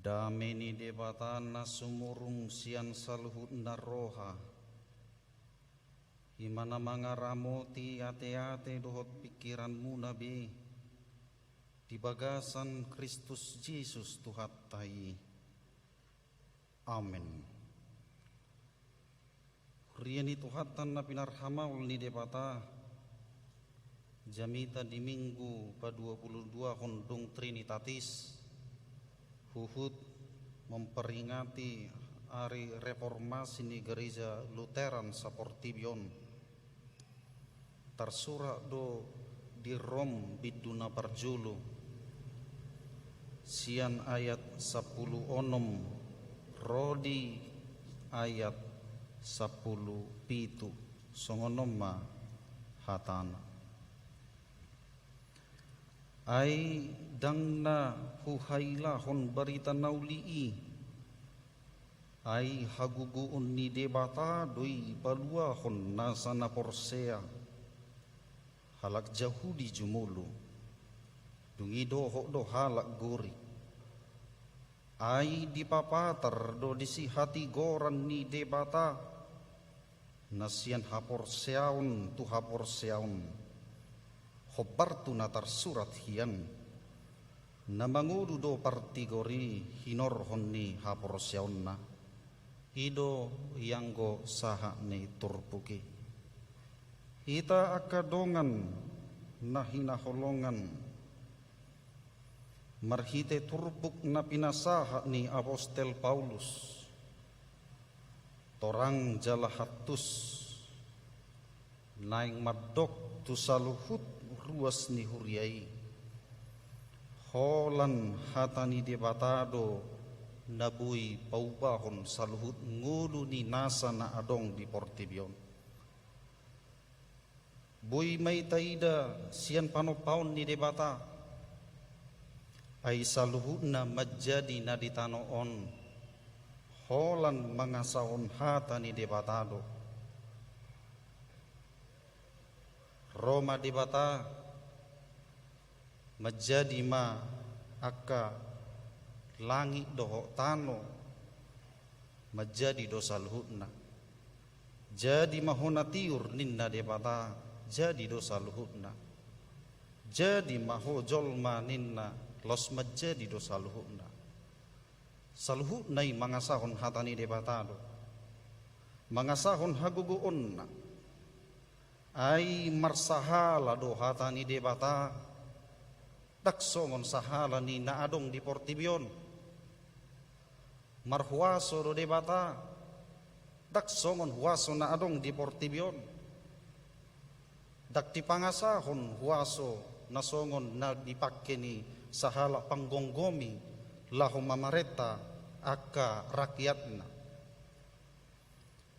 Dame ni Debata na sumurung sian saluhutna roha, i ma na mangaramoti ateate dohot pingkiranmuna be di bagasan Kristus Jesus Tuhanta i. Amen. Huria ni Tuhanta na pinarhamaol ni Debata, jamita di Minggu paduapuluduahon dung Trinitatis, huhut memperingati ari reformasi ni Gereja Lutheran saportibi on. Tarsurat do di Rom bindu na parjolo, sian ayat sampulu onom ro di ayat sampulu pitu, songon on ma hatana. Ai ndang na huhailahon barita na uli i, ai hagogoon ni Debata do i paluahon nasa na porsea, halak Jahudi jumolo, dung i dohot do halak Gorik. Ai dipapatar do disi hatigoran ni Debata, na sian haporseaon tu haporseaon, hombar tu na tarsurat hian, na mangolu do partigor i hinorhon ni haporseaonna. I do ianggo sahat ni turpuk i. Hita angka dongan na hinaholongan, marhite turpuk na pinasahat ni apostel Paulus, torang jala hantus naeng mandok tu saluhut ruas ni huria i, holan hata ni Debata do na boi paubahon saluhut ngolu ni nasa na adong di portibi on. Boi ma i taida sian panompaon ni Debata, ai saluhutna manjadi na di tano on holan mangasahon hata ni Debata do. Ro ma Debata, manjadi ma angka langit dohot tano, manjadi do saluhutna. Jadi ma ho na tiur ninna Debata, jadi do saluhutna. Jadi ma ho jolma ninna, laos manjadi do saluhutna. Saluhutna i mangasahon hata ni Debata do, mangasahon hagogoonna. Ai marsahala do hata ni Debata, ndang songon sahala ni na adong di portibi on. Marhuaso do Debata, ndang songon huaso na adong di portibi on. Ndang dipangasahon huaso na songon na dipangke ni sahalak panggomgomi laho mamarenta angka rakyatna.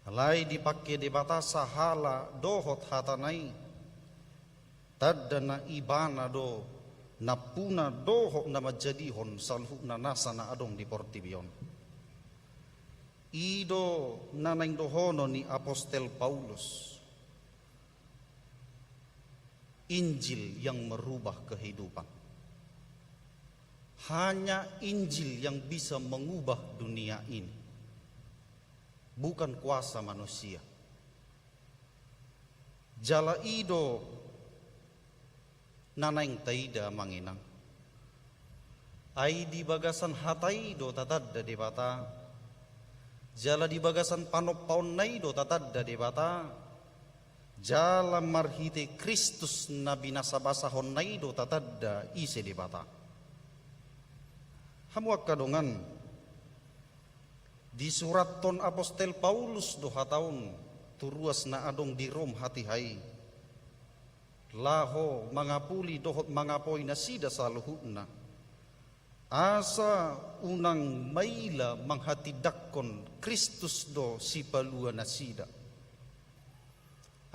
Alai dipangke Debata sahala dohot hatana i, tanda na ibana do nampuna dohot na manjadihon saluhutna nasa na adong di portibi on. I do na naeng dohonon ni apostel Paulus. Injil yang merubah kehidupan. Hanya Injil yang bisa mengubah dunia ini. Bukan kuasa manusia. Jala i do na naeng taida, amang inang. Ai di bagasan hata i do tatanda Debata, jala di bagasan panompaonna i do tatanda Debata, jala marhite Kristus na binasabasahonna i do tatanda ise Debata. Hamu angka dongan, disurathon apostel Paulus do hata on tu ruas na adong di Rom hatiha i, laho mangapuli dohot mangapoi nasida saluhutna, asa unang maila manghatindangkon Kristus do sipalua nasida.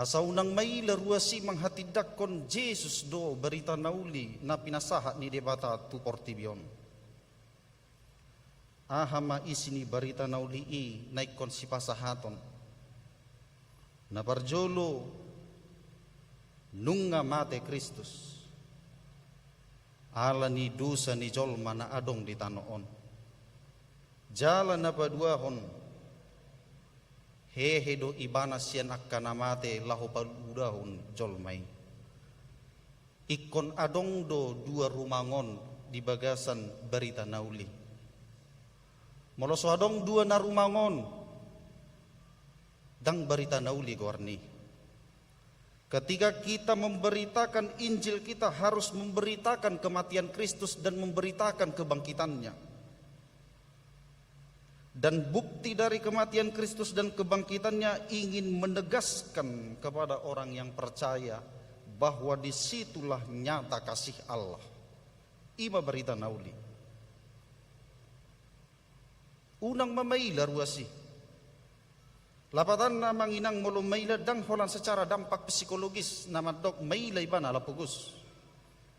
Asa unang maila ruas i manghatindangkon Jesus do barita na uli na pinasahat ni Debata tu portibi on. Aha ma isi ni barita na uli i na ingkon sipasahaton? Na parjolo, nunga mate Kristus ala ni dosa ni jolma na adong di tano on. Jala na paduahon, hehe do ibana sian angka na mate laho paulahon jolma i. Ingkon adong do dua rumangon di bagasan barita na uli. Molo so adong dua na rumangon, ndang barita na uli goarni. Ketika kita memberitakan Injil, kita harus memberitakan kematian Kristus dan memberitakan kebangkitannya. Dan bukti dari kematian Kristus dan kebangkitannya ingin menegaskan kepada orang yang percaya bahwa di situlah nyata kasih Allah. I ma barita na uli. Unang ma maila ruas i. Lapatanna, amang inang, molo maila ndang holan secara dampak psikologis na mandok maila ibana ala pogos,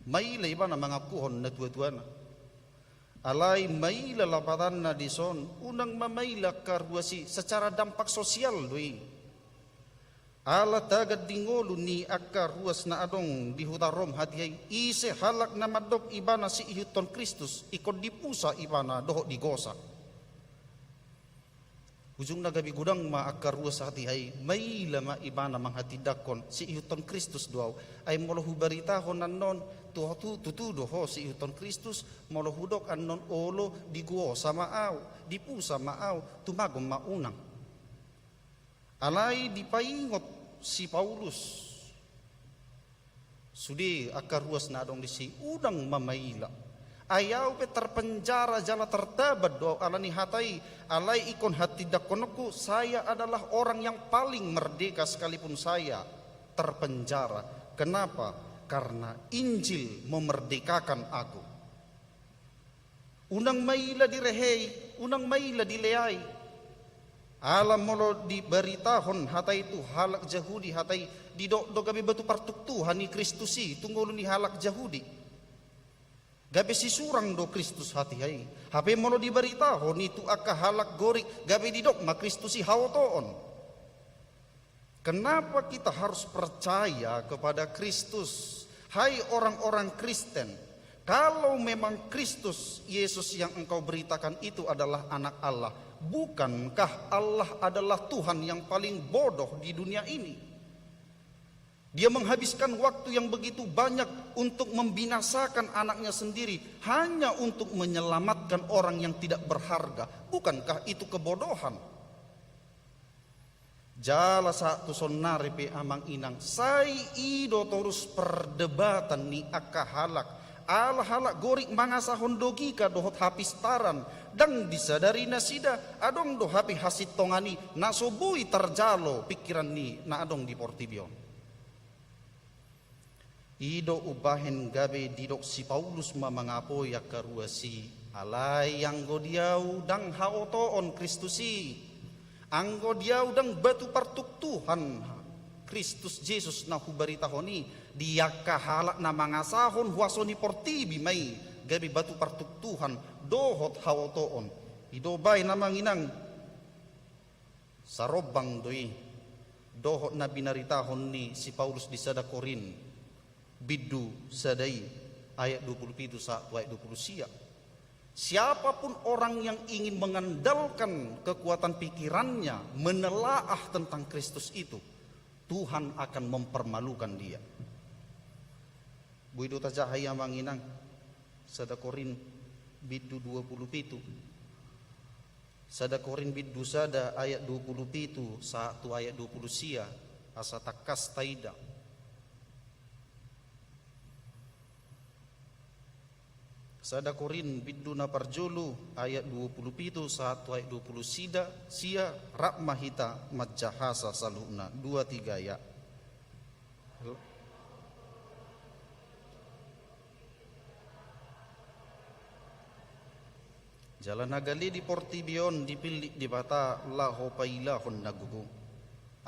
maila ibana mangakuhon natuatuana. Alai maila lapatanna dison, unang ma maila angka ruas i, secara dampak sosial do i. Ala tagan di ngolu ni angka ruas na adong di huta Rom hatiha i, ise halak na mandok ibana siihuthon Kristus, ingkon dipusa ibana dohot digosa. Ujungna gabe godang ma angka ruas hatiha i, maila ma ibana manghatindanghon siihuthon Kristus do au. Ai molo hubaritahon annon, tu, tu, tutu do ho siihuthon Kristus, molo hudok annon olo, digosa ma au, dipusa ma au, tumagon ma unang. Alai dipaingot si Paulus sude angka ruas na adong disi, unang ma maila. Ai au pe terpenjara jala tertaban do au ala ni hata i, alai ingkon hatindanghononku, saya adalah orang yang paling merdeka sekalipun saya terpenjara. Kenapa? Karena Injil memerdekakan aku. Unang maila direhei, unang maila dileai. Ala molo dibaritahon hata i tu halak Jahudi, hata i didok do gabe batu partuktuhan ni Kristus i tu ngolu ni halak Jahudi. Gabe sisurang do Kristus hatiha i. Hape molo dibaritahon i tu angka halak Gorik, gabe didok ma Kristus i haotoon. Kenapa kita harus percaya kepada Kristus? Hai orang-orang Kristen, kalau memang Kristus Yesus yang engkau beritakan itu adalah Anak Allah, bukankah Allah adalah Tuhan yang paling bodoh di dunia ini? Dia menghabiskan waktu yang begitu banyak untuk membinasakan anaknya sendiri hanya untuk menyelamatkan orang yang tidak berharga. Bukankah itu kebodohan? Jala sahat tu saonnari pe, amang inang, sai i do torus perdebatan ni angka halak. Ala halak Gorik mangasahon logika dohot hapistaran, ndang disadari nasida, adong do hape hasintongan i na so boi tarjalo pingkiran ni na adong di portibi on. I do umbahen gabe didok si Paulus ma mangapoi angka ruas i, alai anggo di au ndang haotoon Kristus i. Anggo di au ndang batu partuktuhan Kristus Jesus na hubaritahon i, di angka halak na mangasahon huaso ni portibi ma i gabe batu partuktuhan dohot haotoon. I do baen, amang inang, sarombang do i dohot na binaritahon ni si Paulus di sada Korint bindu sada i ayat dua puluh pitu sahat tu ayat dua puluh sia. Siapapun orang yang ingin mengandalkan kekuatan pikirannya menelaah tentang Kristus itu, Tuhan akan mempermalukan dia. Boi do tajaha i, amang inang, sada Korint bindu dua puluh pitu. Sada Korint bindu sada ayat dua puluh pitu sahat tu ayat dua puluh sia, asa tangkas taida. Sada Korint bindu na parjolo ayat dua puluh pitu sahat tu ayat dua puluh sida, sia, rap ma hita manjahasa saluhutna. Dua, tiga, ya. Jala na gale di portibi on dipillit Debata laho pailahon na gogo.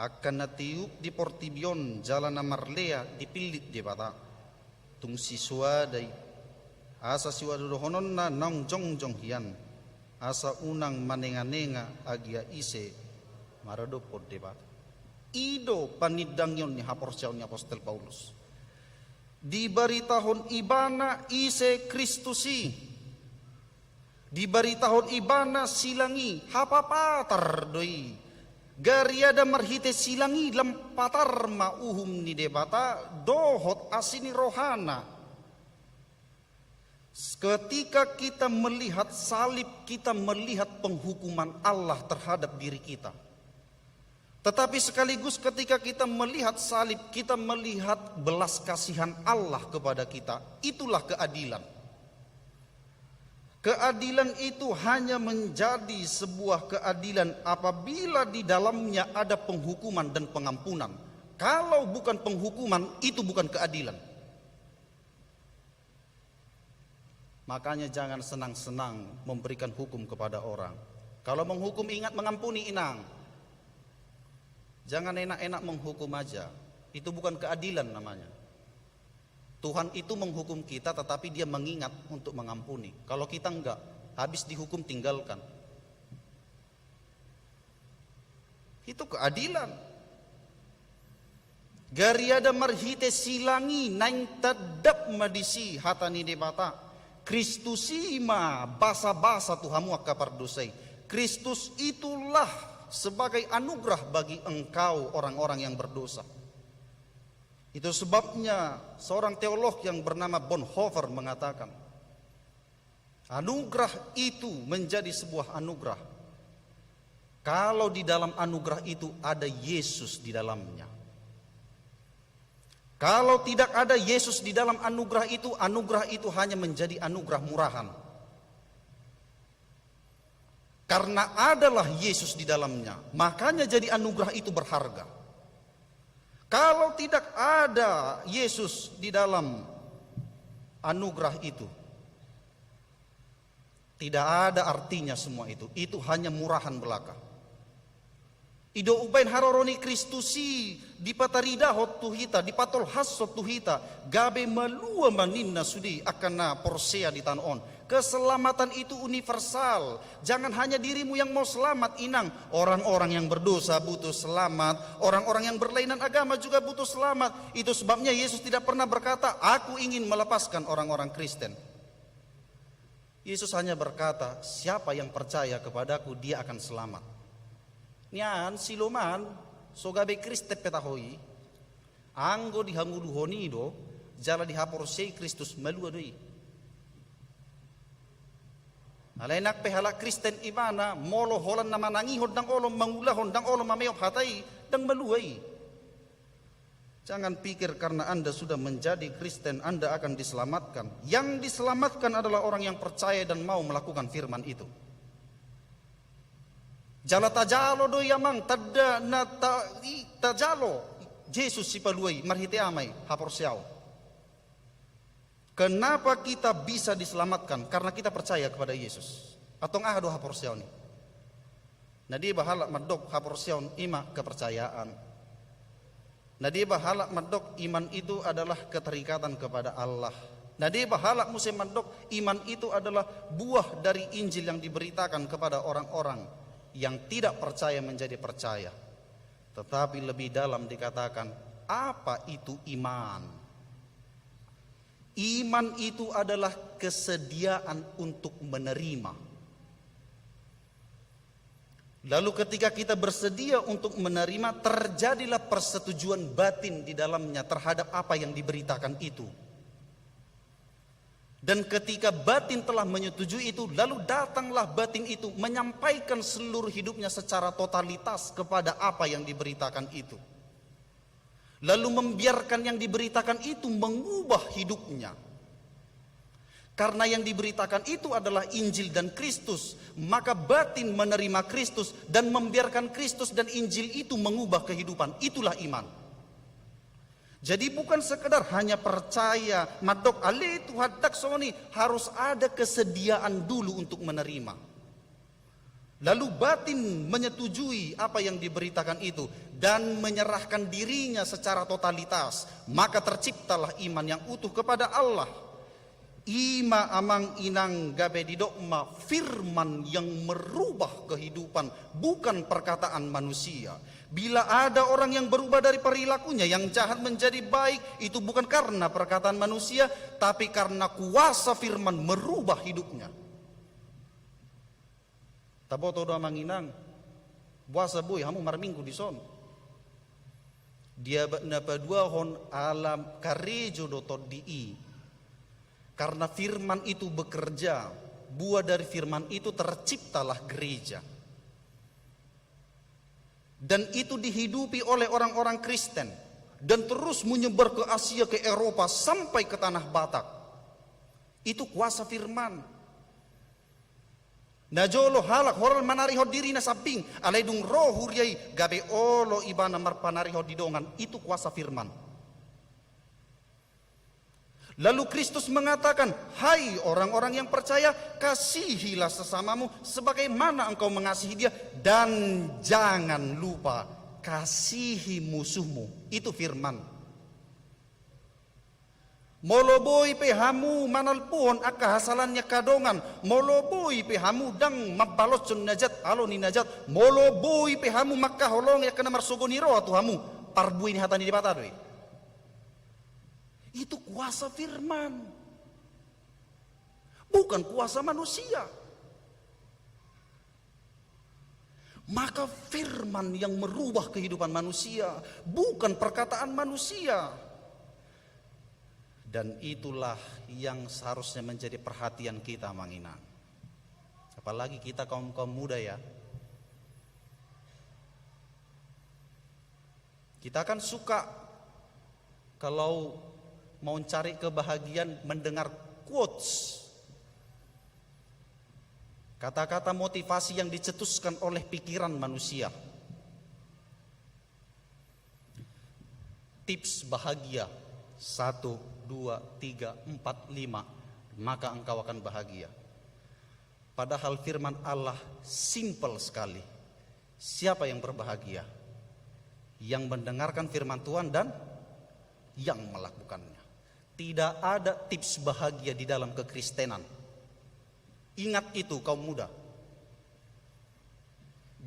Angka na tiup di portibi on jala na marlea dipillit Debata. Tung sisoada i, asa siuadodohononna naung jongjong hian, asa unang manenganenga agia ise maradophon Debata. I do panindangion ni haporseaon ni apostel Paulus. Dibaritahon ibana ise Kristus i. Dibaritahon ibana silang i, hapapatar do i. Gariada marhite silang i lam patar ma uhum ni Debata dohot asi ni rohana. Ketika kita melihat salib, kita melihat penghukuman Allah terhadap diri kita. Tetapi sekaligus ketika kita melihat salib, kita melihat belas kasihan Allah kepada kita. Itulah keadilan. Keadilan itu hanya menjadi sebuah keadilan apabila di dalamnya ada penghukuman dan pengampunan. Kalau bukan penghukuman, itu bukan keadilan. Makanya jangan senang-senang memberikan hukum kepada orang. Kalau menghukum, ingat mengampuni, inang. Jangan enak-enak menghukum aja. Itu bukan keadilan namanya. Tuhan itu menghukum kita, tetapi Dia mengingat untuk mengampuni. Kalau kita enggak, habis dihukum, tinggalkan. Itu keadilan. Gariada marhite silang i naeng tadap ma disi hata ni Debata. Kristus i ma basabasa tu hamu angka pardosa i. Kristus itulah sebagai anugerah bagi engkau orang-orang yang berdosa. Itu sebabnya seorang teolog yang bernama Bonhoeffer mengatakan, anugerah itu menjadi sebuah anugerah kalau di dalam anugerah itu ada Yesus di dalamnya. Kalau tidak ada Yesus di dalam anugerah itu, anugerah itu hanya menjadi anugerah murahan. Karena adalah Yesus di dalamnya, makanya jadi anugerah itu berharga. Kalau tidak ada Yesus di dalam anugerah itu, tidak ada artinya semua itu. Itu hanya murahan belaka. I do umbahen haroro ni Kristus i dipataridahon tu hita, dipatolhashon tu hita, gabe malua ma ninna sude angka na porsea di tano on. Keselamatan itu universal. Jangan hanya dirimu yang mau selamat, inang. Orang-orang yang berdosa butuh selamat. Orang-orang yang berlainan agama juga butuh selamat. Itu sebabnya Yesus tidak pernah berkata, "Aku ingin melepaskan orang-orang Kristen." Yesus hanya berkata, "Siapa yang percaya kepadaku, dia akan selamat." Nian, Siloam, so gabe Kristen pe taho i, anggo dihangoluhon i do, jala dihaporseai Kristus, malua do i. Alai nang pe halak Kristen ibana, molo holan na manangihon ndang olo, mangulahon ndang olo, mameop hata i, ndang malua i. Jangan pikir karena Anda sudah menjadi Kristen, Anda akan diselamatkan. Yang diselamatkan adalah orang yang percaya dan mau melakukan firman itu. Jala tajalo do i, amang, tanda na ta-, i, tajalo Jesus Sipalua i marhite Ama i, haporseaon. Kenapa kita bisa diselamatkan? Karena kita percaya kepada Yesus. Antong aha do haporseaon i? Na deba halak mandok haporseaon i ma kepercayaan. Na deba halak mandok iman itu adalah keterikatan kepada Allah. Na deba halak muse mandok iman itu adalah buah dari Injil yang diberitakan kepada orang-orang yang tidak percaya menjadi percaya. Tetapi lebih dalam dikatakan, apa itu iman? Iman itu adalah kesediaan untuk menerima. Lalu ketika kita bersedia untuk menerima, terjadilah persetujuan batin di dalamnya terhadap apa yang diberitakan itu. Dan ketika batin telah menyetujui itu, lalu datanglah batin itu menyampaikan seluruh hidupnya secara totalitas kepada apa yang diberitakan itu. Lalu membiarkan yang diberitakan itu mengubah hidupnya. Karena yang diberitakan itu adalah Injil dan Kristus, maka batin menerima Kristus dan membiarkan Kristus dan Injil itu mengubah kehidupan. Itulah iman. Jadi bukan sekedar hanya percaya, mandok ale Tuhan, ndang songon i, harus ada kesediaan dulu untuk menerima. Lalu batin menyetujui apa yang diberitakan itu dan menyerahkan dirinya secara totalitas, maka terciptalah iman yang utuh kepada Allah. I ma, amang inang, gabe didok ma firman yang merubah kehidupan, bukan perkataan manusia. Bila ada orang yang berubah dari perilakunya yang jahat menjadi baik, itu bukan karena perkataan manusia, tapi karena kuasa firman merubah hidupnya. Taboto do amang inang, boasa boi hamu marminggu dison? Di abad na paduahon ala karejo do tondi i. Karena firman itu bekerja, buah dari firman itu terciptalah gereja. Dan itu dihidupi oleh orang-orang Kristen dan terus menyebar ke Asia, ke Eropa, sampai ke tanah Batak. Itu kuasa firman. Na jolo halak holan manarihon dirina sambing, alai dung ro huria i gabe olo ibana marpanarihon di dongan, itu kuasa firman. Lalu Kristus mengatakan, "Hai orang-orang yang percaya, kasihilah sesamamu sebagaimana engkau mengasihi dia, dan jangan lupa kasihi musuhmu." Itu firman. Molo boi pe hamu manalpuhon angka hasalaan ni angka dongan, molo boi pe hamu ndang mambaloshon na jat alo ni na jat, molo boi pe hamu mangkaholongi angka na marsogo ni roha tu hamu, parbue ni hata ni Debata do i. Itu kuasa firman, bukan kuasa manusia. Maka firman yang merubah kehidupan manusia, bukan perkataan manusia. Dan itulah yang seharusnya menjadi perhatian kita, amang inang. Apalagi kita kaum-kaum muda, ya. Kita kan suka kalau mau cari kebahagiaan mendengar quotes. Kata-kata motivasi yang dicetuskan oleh pikiran manusia. Tips bahagia, satu, dua, tiga, empat, lima, maka engkau akan bahagia. Padahal firman Allah simpel sekali. Siapa yang berbahagia? Yang mendengarkan firman Tuhan dan yang melakukannya. Tidak ada tips bahagia di dalam kekristenan. Ingat itu, kaum muda.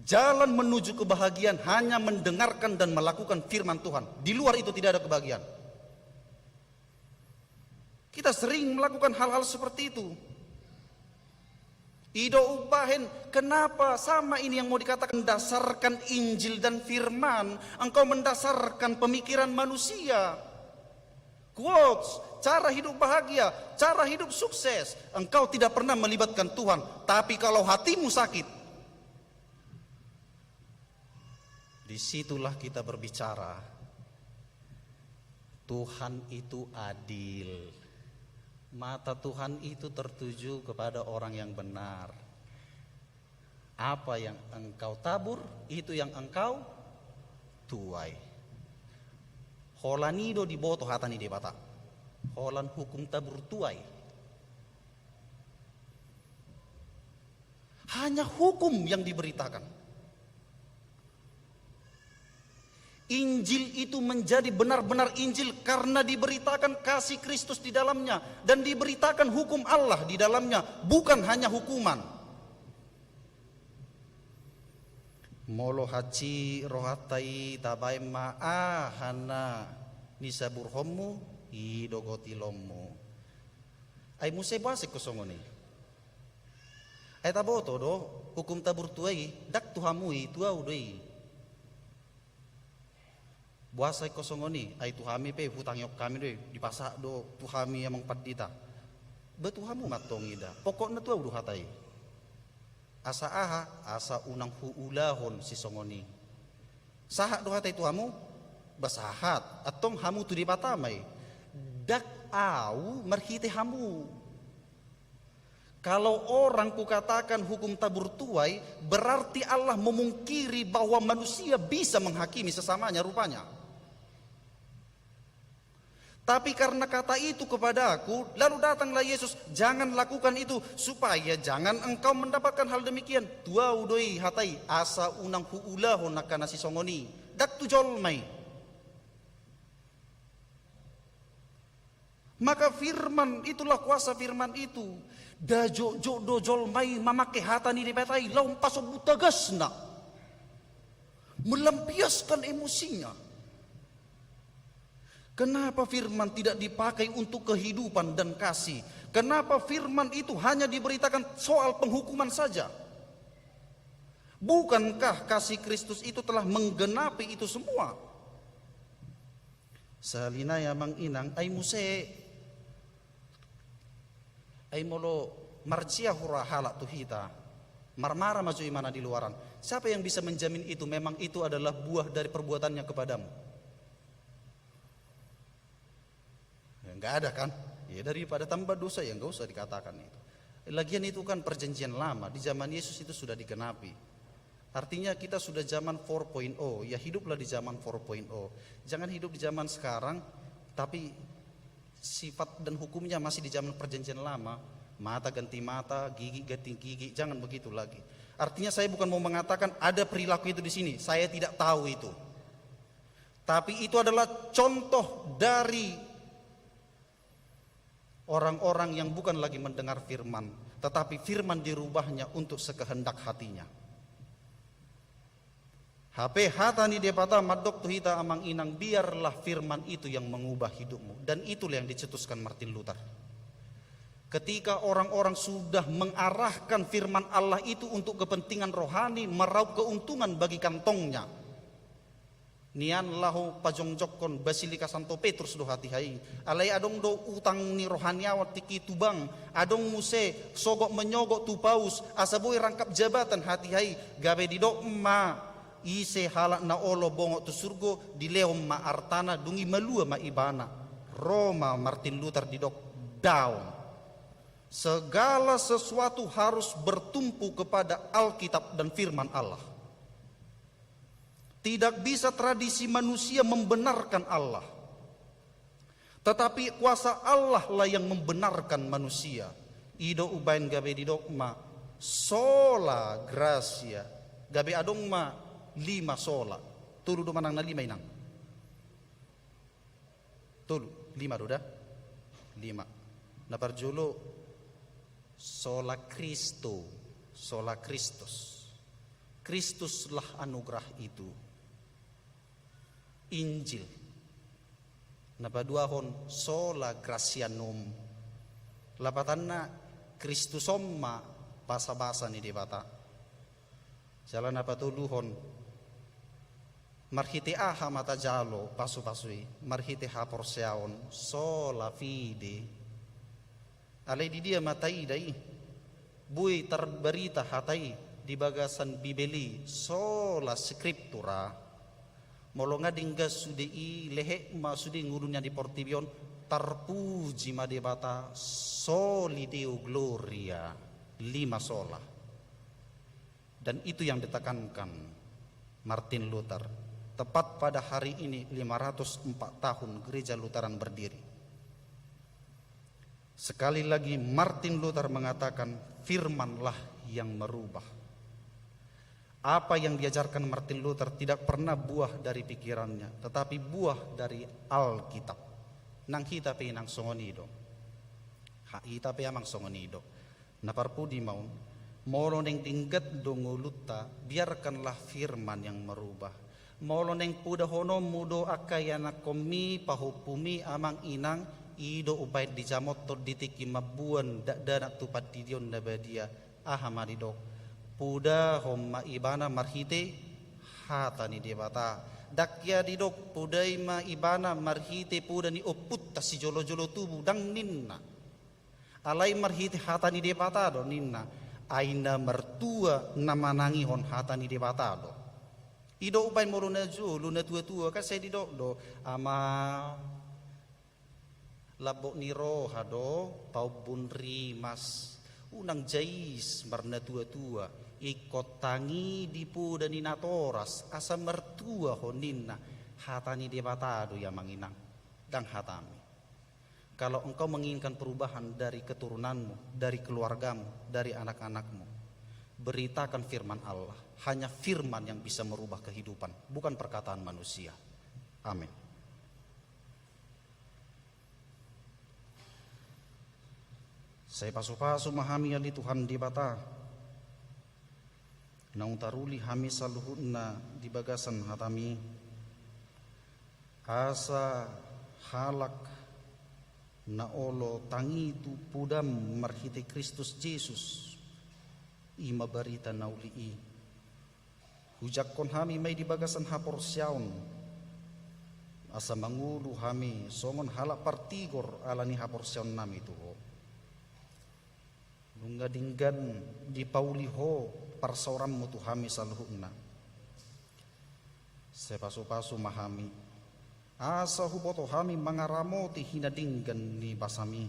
Jalan menuju kebahagiaan hanya mendengarkan dan melakukan firman Tuhan. Di luar itu tidak ada kebahagiaan. Kita sering melakukan hal-hal seperti itu. I do umbahen, kenapa sama ini yang mau dikatakan, dasarkan Injil dan firman, engkau mendasarkan pemikiran manusia. Quotes, cara hidup bahagia, cara hidup sukses. Engkau tidak pernah melibatkan Tuhan. Tapi kalau hatimu sakit, disitulah kita berbicara. Tuhan itu adil. Mata Tuhan itu tertuju kepada orang yang benar. Apa yang engkau tabur, itu yang engkau tuai. Holan i do diboto hata ni Debata. Holan hukum tabur tuai. Hanya hukum yang diberitakan. Injil itu menjadi benar-benar Injil karena diberitakan kasih Kristus di dalamnya dan diberitakan hukum Allah di dalamnya, bukan hanya hukuman. Molo hansit rohanta i, tabaen ma aha na nisaburhonmu, i do gotilonmu. Ai muse boasa ingkon songon i? Ai taboto do, hukum tabur tuai, ndang tu hamu i, tu ahu do i. Boasa ingkon songon i? Ai tu hami pe hutangihon hami do i, dipasahat do tu hami amang pandita. Ba tu hamu ma antong i da, pokokna tu ahu do hata i. Asa aha? Asa unang huulahon sisongon i. Sahat do hata i tu hamu? Ba sahat, antong hamu tu Debata ma i. Ndang ahu marhite hamu. Kalau orang kukatakan hukum tabur tuai, berarti Allah memungkiri bahwa manusia bisa menghakimi sesamanya rupanya. Tapi karena kata itu kepadaku, lalu datanglah Yesus, "Jangan lakukan itu, supaya jangan engkau mendapatkan hal demikian." Tu ahu do i hata i, asa unang huulahon angka na sisongon i. Ndang tu jolma i. Maka firman, itulah kuasa firman itu. Nda jotjot do jolma i mamake hata ni Debata i laho pasombun tagasna, melampiaskan emosinya. Kenapa firman tidak dipakai untuk kehidupan dan kasih? Kenapa firman itu hanya diberitakan soal penghukuman saja? Bukankah kasih Kristus itu telah menggenapi itu semua? Sahali nai amang inang, ai muse, ai molo marsiahura halak tu hita, marmara ma jo imana di luaran. Siapa yang bisa menjamin itu memang itu adalah buah dari perbuatannya kepadamu? Ya, nggak ada kan? Ya, daripada tambah dosa, ya nggak usah dikatakan itu. Lagian itu kan perjanjian lama, di zaman Yesus itu sudah digenapi. Artinya kita sudah zaman four point oh, ya hiduplah di zaman four point oh. Jangan hidup di zaman sekarang, tapi sifat dan hukumnya masih di zaman perjanjian lama. Mata ganti mata, gigi ganti gigi, jangan begitu lagi. Artinya saya bukan mau mengatakan ada perilaku itu di sini, saya tidak tahu itu. Tapi itu adalah contoh dari orang-orang yang bukan lagi mendengar firman, tetapi firman dirubahnya untuk sekehendak hatinya. Hape hata ni Debata mandok tu hita amang inang, biarlah firman itu yang mengubah hidupmu. Dan itulah yang dicetuskan Martin Luther. Ketika orang-orang sudah mengarahkan firman Allah itu untuk kepentingan rohani, meraup keuntungan bagi kantongnya. Nian laho pajongjongkon Basilika Santo Petrus do hatiha i. Alai adong do utang ni rohaniaon tingki tu bank, adong muse sogot menyogok tu paus, asa boi rangkap jabatan hatiha i, gabe didok ma, ise halak na olo bongot tu surgo, dilehon ma artana, dung i malua ma ibana. Ro ma Martin Luther didok, daong. Segala sesuatu harus bertumpu kepada Alkitab dan firman Allah. Tidak bisa tradisi manusia membenarkan Allah. Tetapi kuasa Allah lah yang membenarkan manusia. I do umbaen gabe didok ma, sola gratia. Gabe adong ma lima sola. Tolu do manang na lima inang? Tolu, lima do da? Lima. Na parjolo, sola Christo, sola Christus. Kristuslah anugerah itu. Injil. Na paduahon, sola gratia nomen. Lapatanna, Kristus on ma basabasa ni Debata. Jala na patoluhon, marhite aha ma tajalo pasupasu i? Marhite haporseaon, sola fide. Alai di dia ma taida i? Boi tarbarita hata i di bagasan Bibel i, sola scriptura. Molo nga denggan sude i, lehet ma sude ngoluna di portibi on, tarpuji ma Debata, soli Deo gloria. Lima sola. Dan itu yang ditekankan Martin Luther. Tepat pada hari ini, lima ratus empat tahun Gereja Lutheran berdiri. Sekali lagi, Martin Luther mengatakan, firmanlah yang merubah. Apa yang diajarkan Martin Luther tidak pernah buah dari pikirannya, tetapi buah dari Alkitab. Nang hita pe nang songon i do. Ha, hita pe amang songon i do. Na parpudi ma on, molo naeng denggan do ngolunta, biarkanlah firman yang merubah. Molo naeng pudahononmu do angka ianakhonmi, pahompumi, amang inang, i do umbaen dijamothon di tingki mamboan dakdanak tu pandidion na badia, aha ma didok? Pudahon ma ibana marhite hata ni Debata. Ndang ia didok, pudai ma ibana marhite poda ni ompunta sijolojolo tubu, ndang ninna. Alai marhite hata ni Debata do ninna, ai na martua na manangihon hata ni Debata do. I do umbaen molo na jolo, na tuatua, kan sai didok do, ama, lambok ni roha do paombun rimas, unang jais marnatuatua, ingkon tangi di poda ni natoras, asa martua ho ninna, hata ni Debata do i amang inang, ndang hatami. Kalau engkau menginginkan perubahan dari keturunanmu, dari keluargamu, dari anak-anakmu, beritakan firman Allah. Hanya firman yang bisa merubah kehidupan, bukan perkataan manusia. Amin. Sai pasupasu ma hami ale Tuhan Debata. Naung taruli hami saluhutna di bagasan hatami, asa halak na olo tangi tu podam marhite Kristus Jesus, i ma barita na uli i. Ujangkon hami ma i di bagasan haporseaon, asa mangolu hami songon halak partigor ala ni haporseaonnami tu Ho. Nunga denggan dipauli Ho parsaoranmu tu hami saluhutna. Sai pasu-pasu ma hami, asa huboto hami mangaramoti hinadenggan ni basami.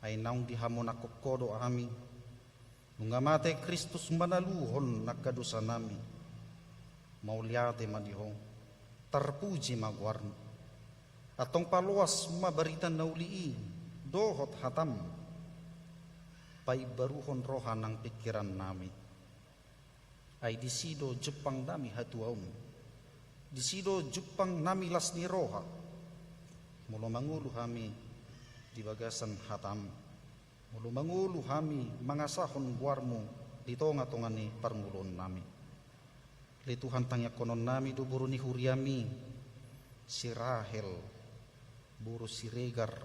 Ai naung dihamonangkon Ho do hami, nunga mate Kristus manaluhon angka dosanami. Mauliate ma di Ho, tarpuji ma goarmu. Antong paloas ma barita na uli i dohot hatam, paimbaruhon roha nang pingkirannami. Ai disi do jumpangnami hatuaon, disi do jumpangnami las ni roha, molo mangolu hami di bagasan hatam, molo mangolu hami mangasahon goarmu di tonga-tonga ni parngoluonnami. Ale Tuhan, tangiangkononnami do boru ni huriami, si Rahel, boru Siregar,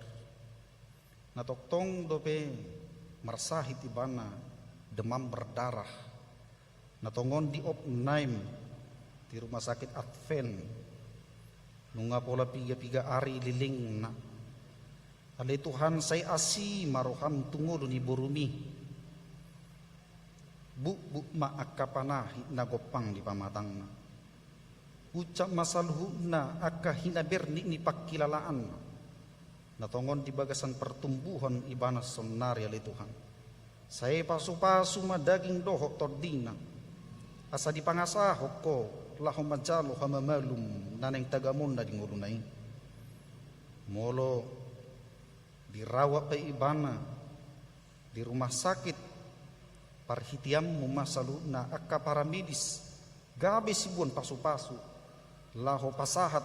na tongtong dope marsahit ibana demam berdarah, na tongon di Opname di rumah sakit Advent, nunga pola piga-piga ari lelengna. Ale Tuhan, sai asi ma roham tu ngolu ni borumi. Bukbuk ma angka panahit na gompang di pamatangna. Uncap ma saluhutna angka hinabernit ni pangkilalaanna, na tongon di bagasan partumbuhon ibana saonnari, ale Tuhan. Sai pasu-pasu ma daging dohot tondina, asa dipangasahon Ho laho manjalo hamamalum na naeng tagamonna di ngoluna i. Molo dirawat pe ibana di rumah sakit, parhiteanmu ma saluhutna angka paramedis gabe siboan pasu-pasu, laho pasahat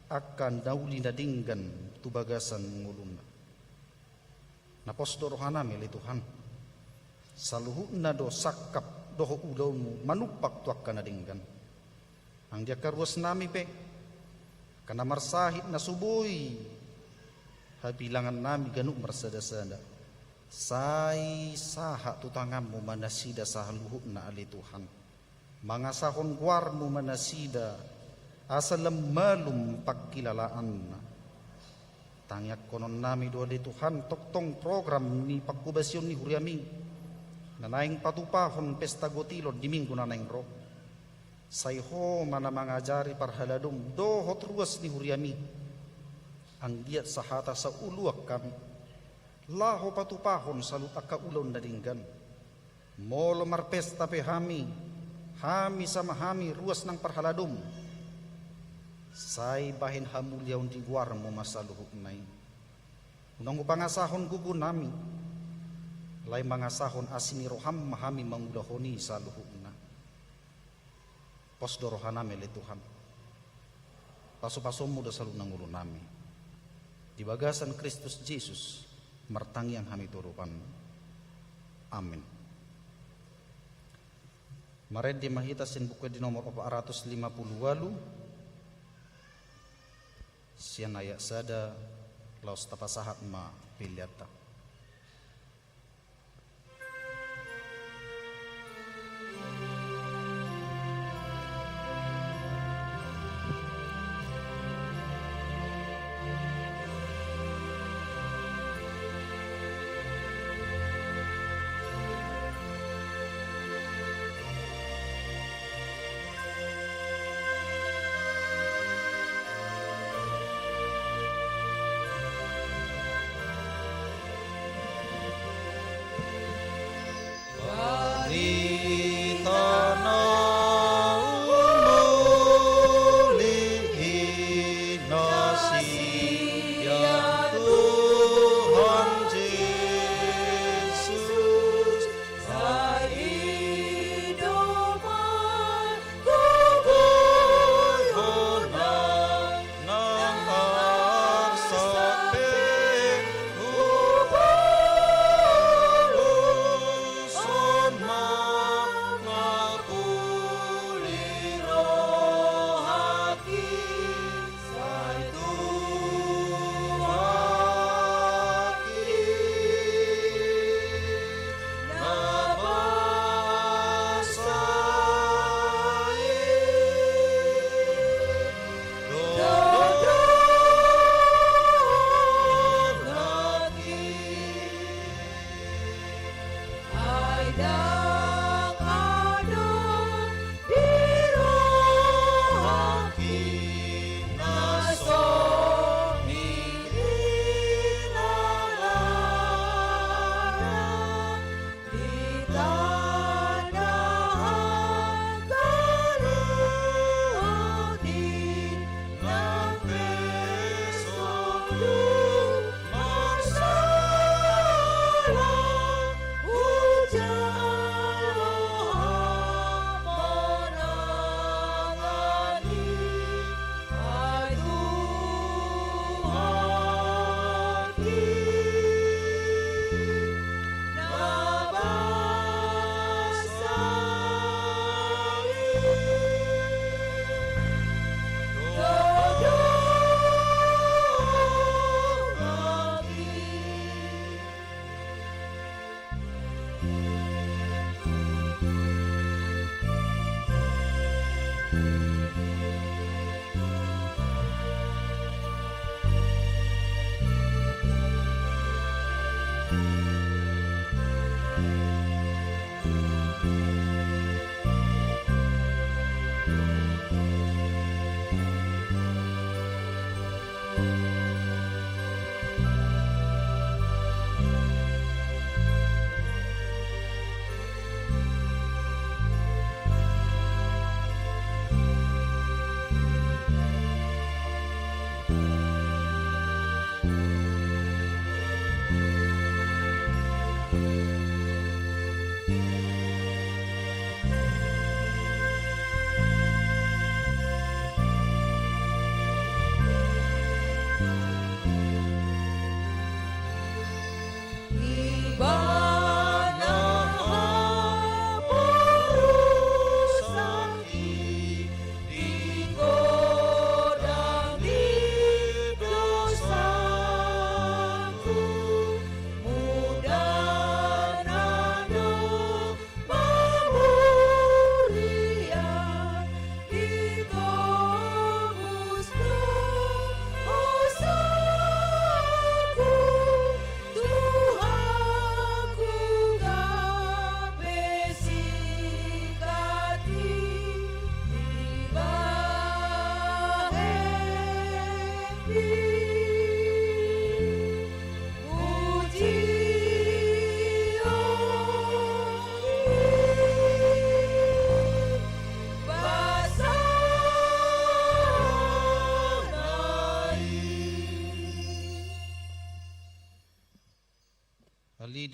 angka na uli na denggan tu bagasan ngoluna. Na pos do rohanami, ale Tuhan. Saluhutna do sangkap dohot ulaonmu manumpak tu angka na denggan. Nang di angka ruasnami pe, angka na marsahit na so boi habilangannami ganup marsada-sada, sai sahat tu tanganmu ma nasida saluhutna, ale Tuhan. Mangasahon goarmu ma nasida, asa lam malum pangkilalaanna. Tangiangkononnami do, ale Tuhan, tongtong program ni pangkobasion ni huriami, na naeng patupahon pesta gotilon di minggu na naeng ro. Sai Ho ma na mangajari parhaladom dohot ruas ni huriami, anggiat sahata saoloan hami laho patupahon saluhut angka ulaon na denggan. Molo marpesta pe hami, hami sama hami ruas nang parhaladom, sai bahen hamuliaon di goarmu ma saluhutna i. Unang hupangasahon gogonami, alai mangasahon asi ni roham ma hami mangulahon i saluhutna. Pos do rohanami, ale Tuhan. Pasu-pasonmu do saluhutna ngolunami. Di bagasan Kristus Jesus martangiang hami tu adopanmu. Amin. Marende ma hita sian Buku Ende nomor opat ratus lima puluh ualu, sian ayat sada, laos tapasahat ma peleanta.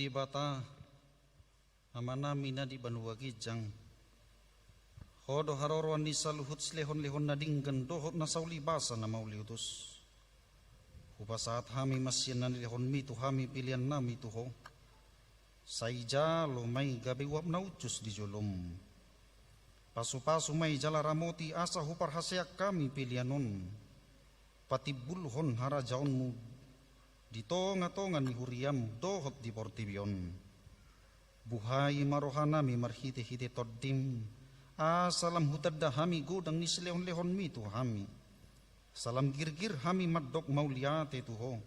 Debata, Amanami na di banua ginjang, Ho do haroroan ni saluhut silehonlehon na denggan dohot na saulibasa na mauliutus. Hupasahat hami ma sian na nilehonmi tu hami peleannami tu Ho. Sai jalo ma i gabe uap na uncus di jolom. Pasupasu ma i jala ramoti asa huparhaseang hami pelean on patimbulhon harajaonmu di tongatonga ni huriam dohot di portibi on. Buhai ma rohanami marhitehite Tondim, asa lam hutanda hami godang ni silehonlehonmi tu hami. Asa lam girgir hami mandok mauliate tu Ho,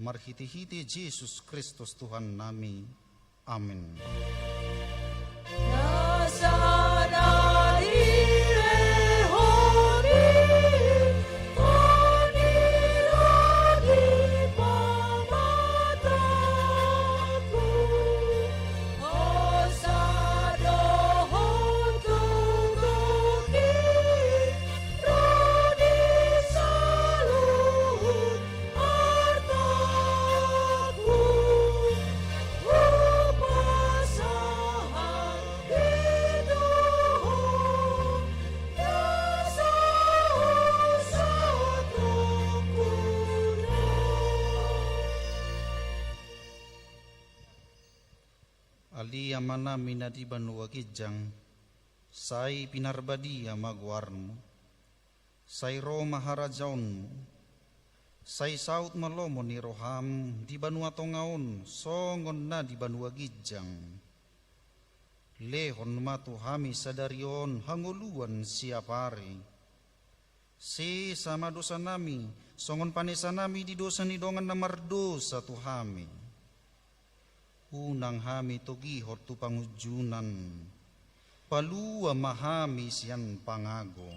marhitehite Jesus Kristus Tuhannami. Amen. Ale Amanami na di banua ginjang, sai pinarbadia ma goarmu. Sai ro ma harajaonmu. Sai saut ma lomo ni roham di banua tonga on songon na di banua ginjang. Lehon ma tu hami sadari on hangoluan siapari. Sesa ma dosanami songon panesanami di dosa ni dongan na mardosa tu hami. Unang hami togihon tu pangunjunan. Palua ma hami sian pangago.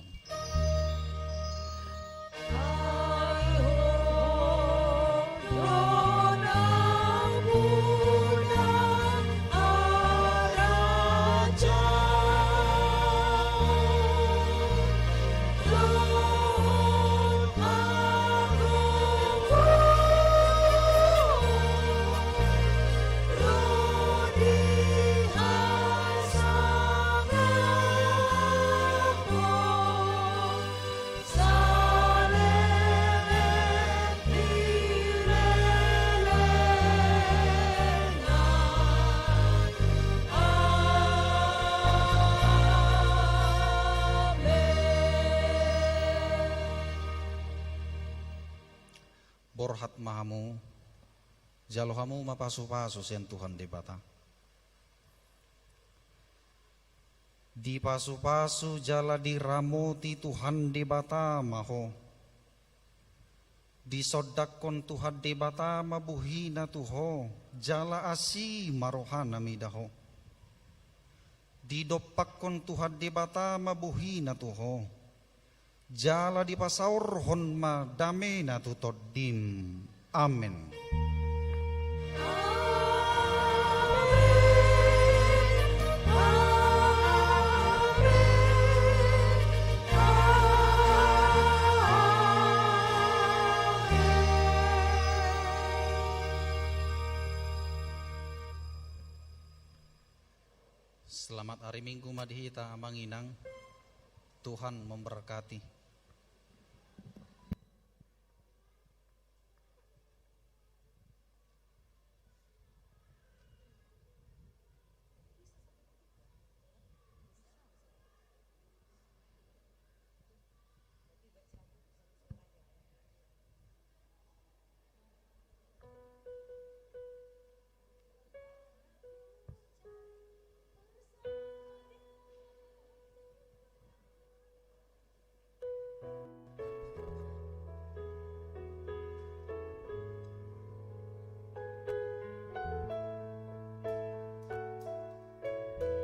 Borhat ma hamu, jalo hamu ma pasupasu sian Tuhan Debata. Dipasupasu jala diramoti Tuhan Debata ma ho. Disondangkon Tuhan Debata ma bohina tu ho, jala asi ma rohana mida ho. Didompakkon Tuhan Debata ma bohina tu ho, jala dipasaorhon ma damena tu tondim. Amen. Selamat hari Minggu ma di hita, Amang Inang. Tuhan memberkati.